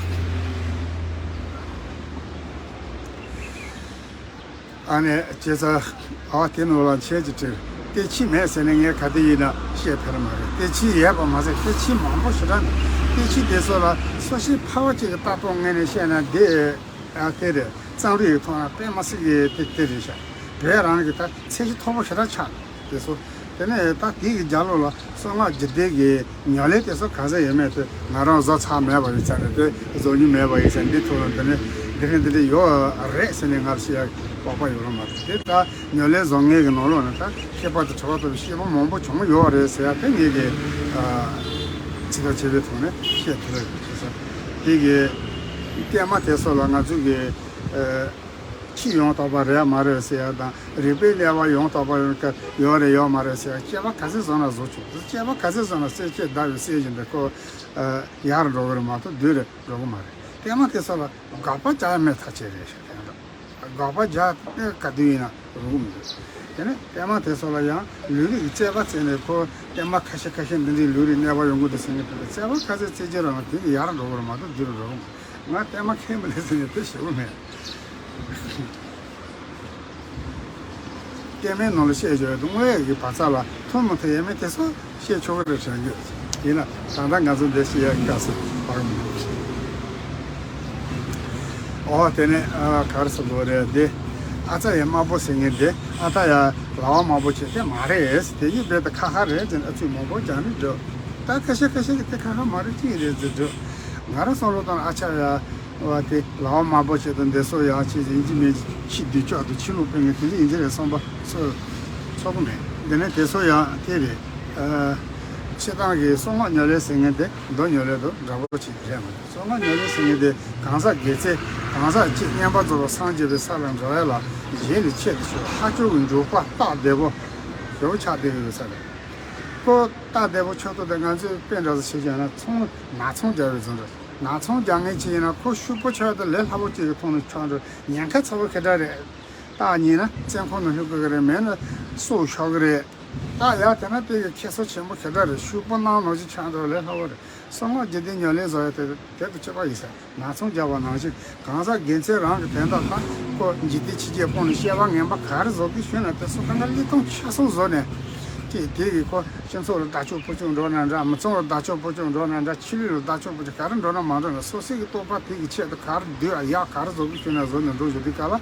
ཨ་ནི་བྱས་ཙང་ཨ་དེ་ནང་ལ་ཆེད་ཀྱི་དྲིལ་ཏེ་ཆི་མེད་ཟེར་ནས་ངས་ག་དེ་ཡིན་ན་བཤད་ཕེར་མ་རེད། ཏེ་ཆི་ཡོད་པ་མ་ཟད་ཏེ་ཆི་མང་པོ་ཞེ་དྲག་འདུག་ཏེ་ཆི་དེ་ཚོ་ལ་སོ་སོའི་ཕ་བ་གཅིག་གི་ལྟ་སྟངས་ངོས་ནས་བཤད་ན་དེ། ཨ་དེ་རེད། རྩོམ་རིག་གི་ཐོག་ན་དཔེ་མ་སྲིད་ཀྱི་དེ་དེ་རེད་ཤག་བོད་རང་གི་ད་ཚད་གཞི་མཐོ་པོ་ཞེ་དྲག་ཆགས་དེ་ཚོ། དེ་ནས་ད་དེ་གི་རྒྱབ་ལོགས་ལ་གསང་སྔགས་རྒྱུད་སྡེ་གི་ཉམས་ལེན་དེ་ཚོ་ག་ཚོད་ཡོད་མེད་དེ་ང་རང་བཟོ་ཚར་མེད་པ་ཡིན་ཙང་ནས་དེ་བཟོ་རྒྱུ་མེད་པ་ཡིན་ཙང་འདི་ཐོག་ལ་འདི་ནས་འདི་རེད་འདི་འདྲ་ཡོད་རེད་ཟེར་ནས་ང་ལ་བཤད་ཡ་སྤོབས་པ་ཡོད་རུང་མ་རེད། དེ་ད་ཉམས་ལེན་བཟོ་མཁན་གི་ནང་ལོགས་ནས་ད་མཁས་པ་དང་གྲྭ་པ་ཚོ་ཤེས་པ་མང་པོ་བྱུང་ཡོད་རེད་ཟེར་ཡ་དེ་ངེད་ཀྱི་ཚིག་ཐག་ཆོད་པའི་ཐོག་ནས་བཤད་ཐུབ་ཡ་ཡོད་ཟེར། དེ་གི་གཏེར་མ་དེ་ཚོ་ལ་ང་ཚོས་གི་ཕྱིས་ཡང་དག་པ་རེད་མ་རེད་ཟེར་ཡ་དང་རིག་པའི་གནས་པ་ཡང་དག་པ་ཡོད་ཀ་ཡོད་རེད་ཡོད་མ་རེད་ཟེར་ཡ་དཔྱད་པ་ག་ཚོད་བཟོ་ན་བཟོ་ཆོག་དཔྱད་པ་ག་ཚོད་བཟོ་ན་གསེར་ཕྱེ་བརྡར་བའི་གསེར་བཞིན་དུ་ཁོ་ཡར་འགྲོ་གི་རེད་མ་གཏོགས་བསྡུས་རེད་འགྲོ་གི་མ་རེད། གཏེར་མ་དེ་ཚོ་ལ་དགག་པ་རྒྱག་ཡ་མེད་ཐག་ཆོད་རེད་ཤག་དེ་འདྲ། དགག་པ་རྒྱག་ནས་ག་དུས་ཡིན་ན་རུང་མི་འདུག་དེ་ནས་གཏེར་མ་དེ་ཚོ་ལ་ཡང་ལུས་རིགས་ཀྱི་རྩོད་པ་རྩོད་ནས་ཁོ་གཏེར་མ་ཁ་ཤས་ཁ་ཤས་འདི་འདྲའི་ལུས་རིགས་གནས་པ་ཡོང་གི་འདུག་ཟེར་ནས་དེ་འདྲ་རྩོད་པ་ཁ་ཤས་རྩོད་ཀྱི་རེད་ན་དེ་ནི་ཡར་འགྲོ་གི་རེད་མ་གཏོགས་འདིར་འགྲོ་གི་མ་རེད། ང་གཏེར་མ་མཁས་མི་ལེ་ཟེར་ནས་དེ་ཞེ་པོ་མེད། གཏེར་མའི་ནང་ལ་བཤད་ཆོག་ཡ་དང་དངོས་ཡོད་ཀྱི་བར་མཚམས་ལ་ཐོན་མི་ཐུབ་ཡ་མེད་དེ་ཚོ་བཤད་ཆོག་གི་རེད་དྲན་གྱི་ཡིན་ན་ད་ལྟ་ང་ཚོ་འདིར་བཤད་ཡ་གི་སྐབས་སུ་བབ་མི་འདུག་ཨོ་དེ་ནས་ཨ་ག་རེ་ཟེར་དགོས་རེད་འདི། ཨ་ཙརྱ་དམར་པོ་ཟེར་མཁན་འདི་ཨ་ཙརྱ་ལག་པ་དམར་པོ་བྱས་དེ་མ་རེད། དེ་གཉིས་རྦད་དེ་ཁ་ཁ་རེད་ཟེར་ནས་ཨ་ཚུགས་མང་པོ་རྒྱག་ནས་འགྲོ། ད་ཁ་ཤས་ཁ་ཤས་ཀྱིས་དེ་ཁ་ཁ་མ་རེད་ཅི་རེད་ཟེར་འགྲོ། ང་རང་བསམ་བློ་བཏང་ན་ཨ་ཅག་ཡ་བ་དེ་ལག་པ་དམར་པོ་བྱེད་དང་འདི་སོ་ཡ་ཆེ་ཡིན་གཅིག་མིན་གཅིག་ཕྱི་སྡོད་ཆོག་ཏུ་ཕྱི་ལུགས་སྤེལ་ངེས་དེ་འདྲ་ཡིན་གྱི་རེད་བསམ་པ་ཚོ་ཚོགས་ཀྱི་མེད། འདི་ནས་དེ་སོ་ཡ་དེ་རེད། ཨ། སྤྱིར་བཏང་གི་གསང་སྔགས་ཉམས་ལེན་ཟེར་མཁན་དེ་མདོ་ཉམས་ལེན་དང་འདྲ་པོ་ཅིག་རེད་མ་གཏོགས། གསང་སྔགས་ཉམས་ལེན་ཟེར་མཁན་དེ་གང་ཟག་སྒེར་ཚད་གང་ཟག་གཅིག་མཉན་པ་རྫོགས་པ་སངས་རྒྱས་པའི་ས་ལ་འགྲོ་ཡ་ལ་གཞན་ལས་ཆེད་དུ་ཆོད་ལྷག་སྐྱོ་གི་འཇུག་པ་སྟབས་བདེ་པོ་ཞེ་པོ་ཆགས་བསྡད་ཡོད་ས་རེད། ཁོ་སྟབས་བདེ་པོ་ཆགས་ཐུབ་དེ་ང་ཚོས་དཔེ་འདྲ་ཟེར་བྱས་ན་ཚོང་ནག་ཚོང་རྒྱག་པའི་བཟོ་འདྲ། ནག་ཚོང་རྒྱག་མཁན་ཅིག་ཡིན་ན་ཁོ་ཕྱུག་པོ་ཆགས་དེ་ལས་སླ་པོ་ཅིག་གི་ཐོག་ནས་ཆགས་འགྲོ། ཉེན་ཁ་ཚ་པོ་ཁེ་འདྲ་རེད། རྟགས་ཉིད་ན་བཙོན་ཁང་ནང་ལྷུག་གི་རེད། མེད་ན་སྲོག་ཤོར་གི་རེད། རྟགས་ཡག་དེ་ན་དེ་གི་ཁེ་སང་ཆེན་པོ་ཁེ་འདྲ་རེད། ཕྱུག་པོ་ནང་ནང་བཞིན་ཆགས་འགྲོ་ལས་སླ་པོ་རེད། གསང་སྔགས་རྒྱུད་སྡེ་ཉམས་ལེན་བཟོ་ཡ་དེ་དེ་དང་ཁྱད་པར་ཡོད་ས། ནག་ཚོང་རྒྱག་པ་ནང་བཞིན་གང་ཟག་སྒེར་ཚད་རང་གི་དོན་དག་དང་ཁོ་འཇིག་རྟེན་ཕྱི་རྒྱལ་སྤོང་ནས་སྐྱེ་བ་ངན་པ་ག་རེ་བཟོ་གི་ཞུས་ན་དེ་སོ་གང་ག་ལི་སྟོང་ཆ་སོང་བཟོ་ནས་ཀྱེ་དེ་གི་ཁོ་སྤྱི་ཚོགས་ལ་བདག་སྐྱོང་ཕུ་སྐྱོང་འགྲོ་ན་འདྲ། མི་ཚང་ལ་བདག་སྐྱོང་ཕུ་སྐྱོང་འགྲོ་ན་འདྲ། ཆོས་ལུགས་ལ་བདག་སྐྱོང་ཕུ་སྐྱོང་ག་རེ་འགྲོ་ན་མ་འགྲོ་ན་སོ་སོའི་གི་རྟོགས་པ་དེ་གི་ཆེད་དུ་ག་རེ་འདོད་ཡག་ག་རེ་བཟོ་གི་ཞུས་ན་བཟོ་ནས་འགྲོ་བཞིན་དུས་སྐབས་ལ་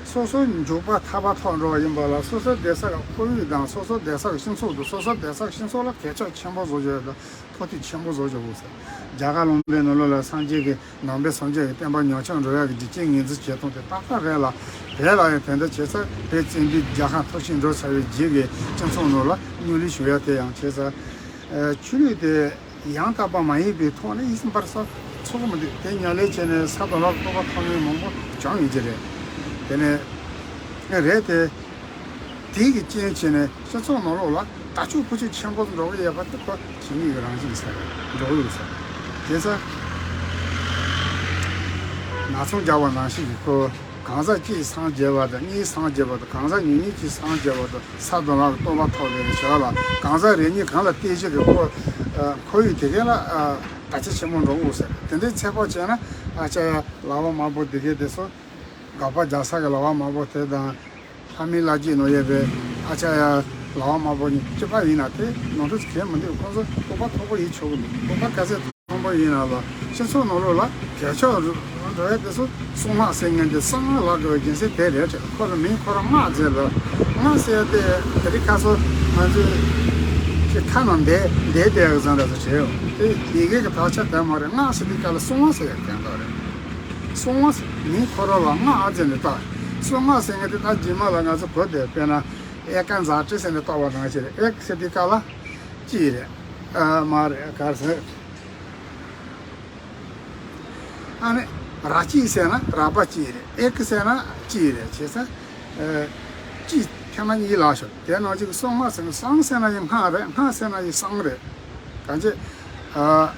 སོ་སོའི་འཇུག་པ་ཐར་པ་ཐོབ་འགྲོ་བ་ཡིན་པ་ལ་སོ་སོའི་བསྡད་ས་གི་ཁོར་ཡུག་དང་སོ་སོའི་བསྡད་ས་གི་སྤྱི་ཚོགས་དང་སོ་སོའི་བསྡད་ས་གི་སྤྱི་ཚོགས་ལ་གལ་ཆེ་ཆེན་པོ་བཟོ་བཞིན་ཡོད་དང་། ཕོག་ཐུག་ཆེན་པོ་བཟོ་བཞག་དགོས་ཟེར། རྒྱ་གར་ལུང་པའི་ནང་ལོགས་ལ་སངས་རྒྱས་ཀྱི་ནང་པའི་སངས་རྒྱས་ཀྱི་བསྟན་པ་ཉམས་ཆག་འགྲོ་ཡག་གི་རྒྱུ་རྐྱེན་ངོས་འཛིན་བྱེད་སྟངས་དེ་ཏག་ཏག་རེད་ལ། བོད་ལ་ཡང་དེ་འདྲ་བྱེད་ས། བོད་བཙན་པོའི་རྒྱལ་ཁམས་འཐོར་ཞིག་འགྲོ་ཚར་བའི་རྗེས་ཀྱི་སྤྱི་ཚོགས་ནང་ལ་གཉོར་ལུས་ཞུ་ཡག་དེ་ཡང་བྱེད་ས། ཆོས་ལུགས་དེ་ཡང་དག་པ་མ་ཡིན་པའི་ཐོག་ནས་ཡིད་སེམས་པར་ས་ཚོགས་མི་འདུག་དེ་ཉམས་ལེན་བྱས་ནས་ས་དང་ལྷ་རྟོགས་པ་ཐོབ་མཁན་མང་པོ་བྱུང་ཡོད་ཀྱི་རེད། དེ་ནས་རེད་དེ། དེ་གི་རྐྱེན་བྱས་ནས་སྤྱི་ཚོགས་ནང་ལོགས་ལ་བདག་སྐྱོང་ཕུ་སྐྱོང་ཆེན་པོ་འགྲོ་གི་ཡོད་པ་དེ་ཁོ་ཇི་སྙེད་ཀྱི་རང་བཞིན་ཟེར་འགྲོ་གི་ཡོད་ཟེར། བྱས་ཙང་ནག་ཚོང་རྒྱག་པ་ནང་བཞིན་གྱི་ཁོ་གང་ཟག་གཅིག་སངས་རྒྱས་པ་དང་གཉིས་སངས་རྒྱས་པ་དང་གང་ཟག་ཉུང་ཉུང་གཅིག་སངས་རྒྱས་པ་དང་ས་དང་ལྷ་གི་རྟོགས་པ་ཐོབ་པའི་བྱ་བ་ལ་གང་ཟག་རེ་གཉིས་གང་ལ་བལྟས་བྱེད་ཀྱི་ཁོ་ཁོར་ཡུག་དེ་གས་ལ་བརྡ་ཆད་ཆེན་པོ་འགྲོ་གི་ཡོད་ཟེར། དེ་འདྲའི་ཚད་པ་བྱས་ན་ཨ་ཅག་ཡ་ལག་པ་དམར་པོ་དེ་གས་དེ་ཚོ། དགག་པ་རྒྱག་ས་གི་ལག་པ་དམར་པོ་དེ་དང་། ལྷ་མིའི་བླ་བརྒྱུད་ནང་ཡོད་པའི་ཨ་ཅག་ཡ་ལག་པ་དམར་པོ་གཉིས་གཅིག་པ་ཡིན་ན་དེ་ནོར་འཁྲུལ་གང་ཡང་མི་འདུག་ཁོང་ཚོ་རྟོགས་པ་མཐོ་པོ་ཡིན་ཆོག་གི་འདུག་རྟོགས་པ་ག་ཚད་མཐོན་པོ་ཡིན་ན་ལ་སྤྱི་ཚོགས་ནང་ལོགས་ལ་གལ་ཆེ་བ་རུ་འགྲོ་ཡ་དེ་ཚོ་གསང་སྔགས་ཟེར་མཁན་དེ་གསང་སྔགས་ལབ་དགོས་རྒྱུ་མཚན་དེ་རེད་དྲན། ཁོ་ལ་མིང་ཁོ་རང་སྔགས་ཟེར་ལ། སྔགས་ཟེར་ཡ་དེ་དེ་རིང་ཁ་སང་ང་ཚོས་ཀྱི་ཁ་ནང་བསྡད་བསྡད་བསྡད་ཡ་གི་བཟང་འདྲ་ཚོ་བྱས་ཡོད་དེ་ཡི་གེ་གི་དག་ཆ་དེ་མ་རེད། སྔགས་ཟེར་དུས་སྐབས་ལ་གསང་སྔགས་ཟེར་ཡ་གི་དོན་དག་རེད། གསང་སྔགས་ཟེར་མིང་ཁོ་རང་ལ་སྔགས་ཨ་ཟེར་ནས་བཏགས། གསང་སྔགས་ཟེར་མཁན་དེ་ད་རྗེས་མ་ལ་ང་ཚོ་བོད་དེ་དཔེར་ན་ཨེ་ཀ་ཛ་ཏྲི་ཟེར་ནས་བཏགས་པ་ནང་བཞིན་རེད། ཨེ་ཀ་ཟེར་དུས་སྐབས་ལ་གཅིག་རེད། ཨ་མ་རེད་ག་རེ་ཟེར། ཨ་ནི་ར་གཅིག་ཟེར་ན་ར་པ་གཅིག་རེད། ཨེ་ཀ་ཟེར་ན་གཅིག་རེད། བྱས་ཙང་ཨ་གཅིག་ཐེངས་མ་གཉིས་ལབ་ཤོག་དེ་ནང་གཅིག་གསང་སྔགས་ཟེར་ན་གསང་ཟེར་ན་ཡང་སྔགས་རེད། སྔགས་ཟེར་ན་ཡང་གསང་རེད། གང་ཅི། ཨ་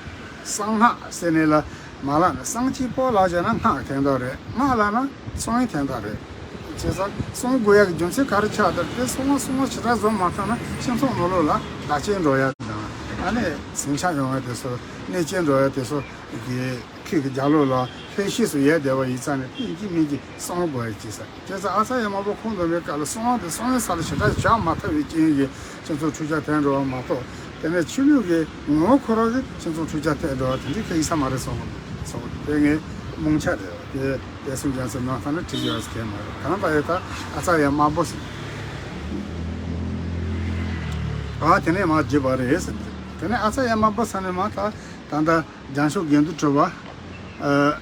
གསང་སྔགས་ཟེར་ནས་ལ་མ་ལབ་ན་གསང་གཅིག་པོ་ལབ་བྱས་ན་སྔགས་གི་དོན་དག་རེད། སྔགས་ལབ་ན་གསང་བའི་དོན་དག་རེད། བྱས་ཙང་གསང་དགོས་ཡག་གི་རྒྱུ་མཚན་ག་རེ་ཆགས་འདུག་དེ་གསང་སྔགས་གསང་སྔགས་ཞེ་དྲག་བཟོ་མ་ཐུབ་ན་སྤྱི་ཚོགས་ནང་ལོགས་ལ་བརྡ་ཆད་འགྲོ་ཡག་དང་ཨ་ནི་ཟིང་ཆ་ཡོང་ཡག་དེ་ཚོ་གནོད་སྐྱེལ་འགྲོ་ཡག་དེ་ཚོ་གི་ཁྱེད་ཀྱི་རྒྱབ་ལོགས་ལ་ལྷོད་ཤེས་སུ་ཡལ་བསྡད་པ་ཡིན་ཙང་ནས་ཡིན་གཅིག་མིན་གཅིག་གསང་དགོས་ཡག་བྱས་ས། བྱས་ཙང་ཨ་ཙ་ཡ་མ་པོ་ཁོང་འདོན་པའི་སྐབས་ལ་གསང་བ་དེ་གསང་བའི་ས་ལ་ཞེ་དྲག་བཞག་མ་ཐུབ་པའི་རྐྱེན་གྱིས་སྤྱི་ཚོགས་འཁྲུག་ཆ་ཐེབས་འགྲོ་བ་མ་གཏོགས། དེ་ནས་ཆོས་ལུགས་ཀྱི་ངོ་བོ་ཁོ་རང་གི་སྤྱི་ཚོགས་འཁྲུག་ཆ་ཐེབས་འགྲོ་བ་དེ་འདྲའི་གང་ཡིན་ས་མ་རེད་གསུངས་པ་སོང་། དེ་ངའི་རྨོངས་ཆ་རེད་བ། དེ་དེ་གསུང་རྒྱུ་ཚོ་ནང་ཐང་ན་བྲིས་ཡོད་ཟེར་མཁན་མ་རེད། གང་ལྟར་ཡོད་ད་ཨ་ཙ་ཡ་མ་པོ་ཟེར། ཨ་དེ་ནས་མ་བརྒྱུད་པ་རེད་ཟེར། དེ་ནས་ཨ་ཙ་ཡ་མ་པོ་ཟེར་ནས་མ་ད་ད་ལྟ་རྒྱལ་མཆོག་དགེ་འདུན་གྲུབ་པ། ཨ།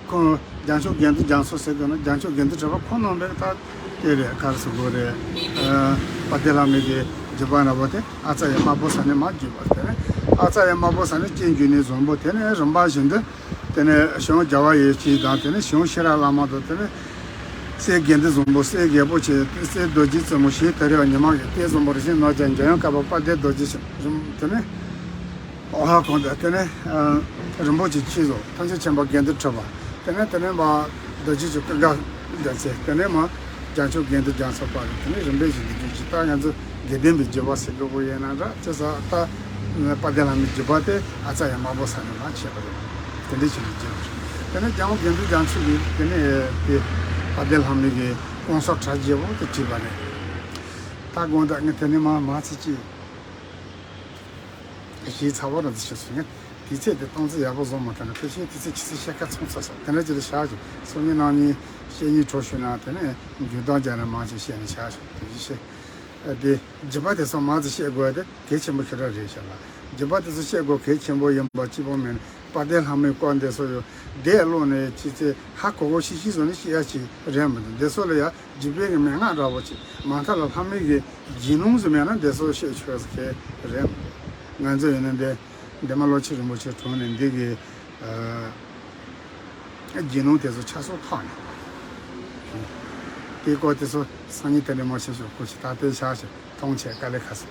ཁོང་རྒྱལ་མཆོག་དགེ་འདུན་རྒྱ་མཚོ་ཟེར་དགོས་ན་རྒྱལ་མཆོག་དགེ་འདུན་གྲུབ་པ་ཁོང་རྣམ་པས་ད་དེ་རེད་ག་རེ་ཟེར་དགོས་རེད། ཨ། དཔལ་ལྡན་ལྷ་མོའི་གི་བརྒྱུད་པ་འདྲ་པོ་དེ་ཨ་ཙ་ཡ་དམར་པོ་ཟེར་ནས་མར་བརྒྱུད་པ་དེ་ནས་ཨ་ཙ་ཡ་དམར་པོ་ཟེར་ནས་སྐྱེ་འཇུག་ནས་བཟང་པོ་དེ་ནས་རིམ་པ་བཞིན་དུ་དེ་ནས་ཞང་རྒྱལ་བ་ཡེ་ཤེས་དང་དེ་ནས་ཞང་ཤེས་རབ་བླ་མ་དང་དེ་ནས་སྲས་དགེ་འདུན་བཟང་པོ་སྲས་རྒྱལ་པོ་ཆེ་སྲས་རྡོ་རྗེ་བཙུན་མོ་ཞེས་དེ་རེ་བ་ཉི་མ་གི་སྲས་བཟང་པོ་རིན་ཆེན་ནོར་རྒྱལ་འཇམ་དབྱངས་དཀར་པོ་དཔལ་ལྡན་རྡོ་རྗེ་ཆེན་དེ་ནས། ཨོ་ཧ་གོ་འདི་དེ་ནས་རིན་པོ་ཆེ་ཆོས་རྫོང་ཐམས་ཅད་མཁྱེན་པ་དགེ་འདུན་གྲུབ་པ། དེ་ནས་དེ་ནས་མ་རྡོ་རྗེ་ཆོས་ཀུན་དགའ་རྒྱལ་མཚན། དེ་ནས་མ་རྒྱལ་མཆོག་དགེ་འདུན་རྒྱ་མཚོ་པ་རེད། དེ་ནས་རིམ་པས་བཞིན་དུ་བརྒྱུད་ཅིག་ད་ང་ཚོ་དགེ་ལྡན་པའི་བརྒྱུད་པ་ཟེར་དགོས་པོ་ཡིན་ན་འདྲ་ཅེས་ད་དཔལ་ལྡན་ལྷ་མོའི་བརྒྱུད་པ་དེ་ཨ་ཙ་ཡ་དམར་པོ་ས་ནས་མ་བྱས་པ་རེད། དེ་འདྲའི་ཆེད་དུ་བརྒྱུད་པ་རེད། དེ་ནས་རྒྱལ་དབང་དགེ་འདུན་རྒྱ་མཚོ་གིས་དེ་ནས་དེ་དཔལ་ལྡན་ལྷ་མོའི་གི་སྐུ་གསུང་ཐུགས་རྗེ་པོ་དེ་བྲིས་པ་རེད། ད་དགོངས་དག་ངས་དེ་ནས་མ་མ་ཚིག་ཅིག་གཞས་ཚ་བོ་ར་འདི་ཤེས་སོང་ངས། དུས་ཚོད་དེ་སྟོང་ཚོད་ཡག་པོ་བཟོ་མ་ཐུབ་ན་ཕལ་ཆེར་དུས་ཚོད་ཕྱི་ཚེས་ཕྱེད་ཀ་ཚང་ཚར་སོང་། དེ་འདྲ་ཅིག་ལ་བཞག་ཅིག་སང་ཉིན་གནངས་ཉིན་བཤད་སྙིང་བྲོ་ཞུས་ན་དེ་ནས་འགྱུར་ལྡོག་རྒྱག་ན་མང་ཅིག་བཤད་ནས་བཞག་ཅིག་དེ་ཅིག་བཤད། ཨ་དེ་བརྒྱུད་པ་དེ་ཚོ་མང་ཙམ་བཤད་དགོས་དེ་གལ་ཆེན་པོ་ཞེ་དྲག་རེད་ཤག་ལ། བརྒྱུད་པ་དེ་ཚོ་བཤད་དགོས་གལ་ཆེན་པོ་ཡིན་པ་གཅིག་པོ་མིན། དཔལ་ལྡན་ལྷ་མོའི་སྐོར་འདི་ཚོ་ཡོད། དེ་ཀློག་ནས་ཅི་ཚེ་ཧ་གོ་གོ་ཤི་ཤི་བཟོ་ནས་ཤི་ཡ་ཅིག་རེད་མི་འདུག་འདི་ཚོ་ལ་ཡ་འཇིགས་པའི་གི་མན་ངག་འདྲ་པོ་ཅིག་མ་མཐའ་ལ་ལྷ་མོའི་གི་རྒྱུ་ནོམ་ཟེར་མེད་ན་འདི་ཚོ་བཤད་ཆོག་ཟེར་མཁན་རེད་མི་འདུག་ང་ཚོ་ཡིན་ན་འདི་འདི་མ་བློ་ཆེན་རིན་པོ་ཆེ་དྲུང་ནས་འདི་གི་རྒྱུ་ནོམ་དེ་ཚོ་ཆ་ཚང་ཐོག་ནས་དེའི་སྐོར་དེ་ཚོ་སང་ཉིན་དེ་འདྲ་མ་བྱེད་ཆོག་ཁོ་ཆེ་ད་ལྟའི་ཆ་ཆེ་མཐོང་ཆེ་དཀའ་ལས་ཁག་སོང་།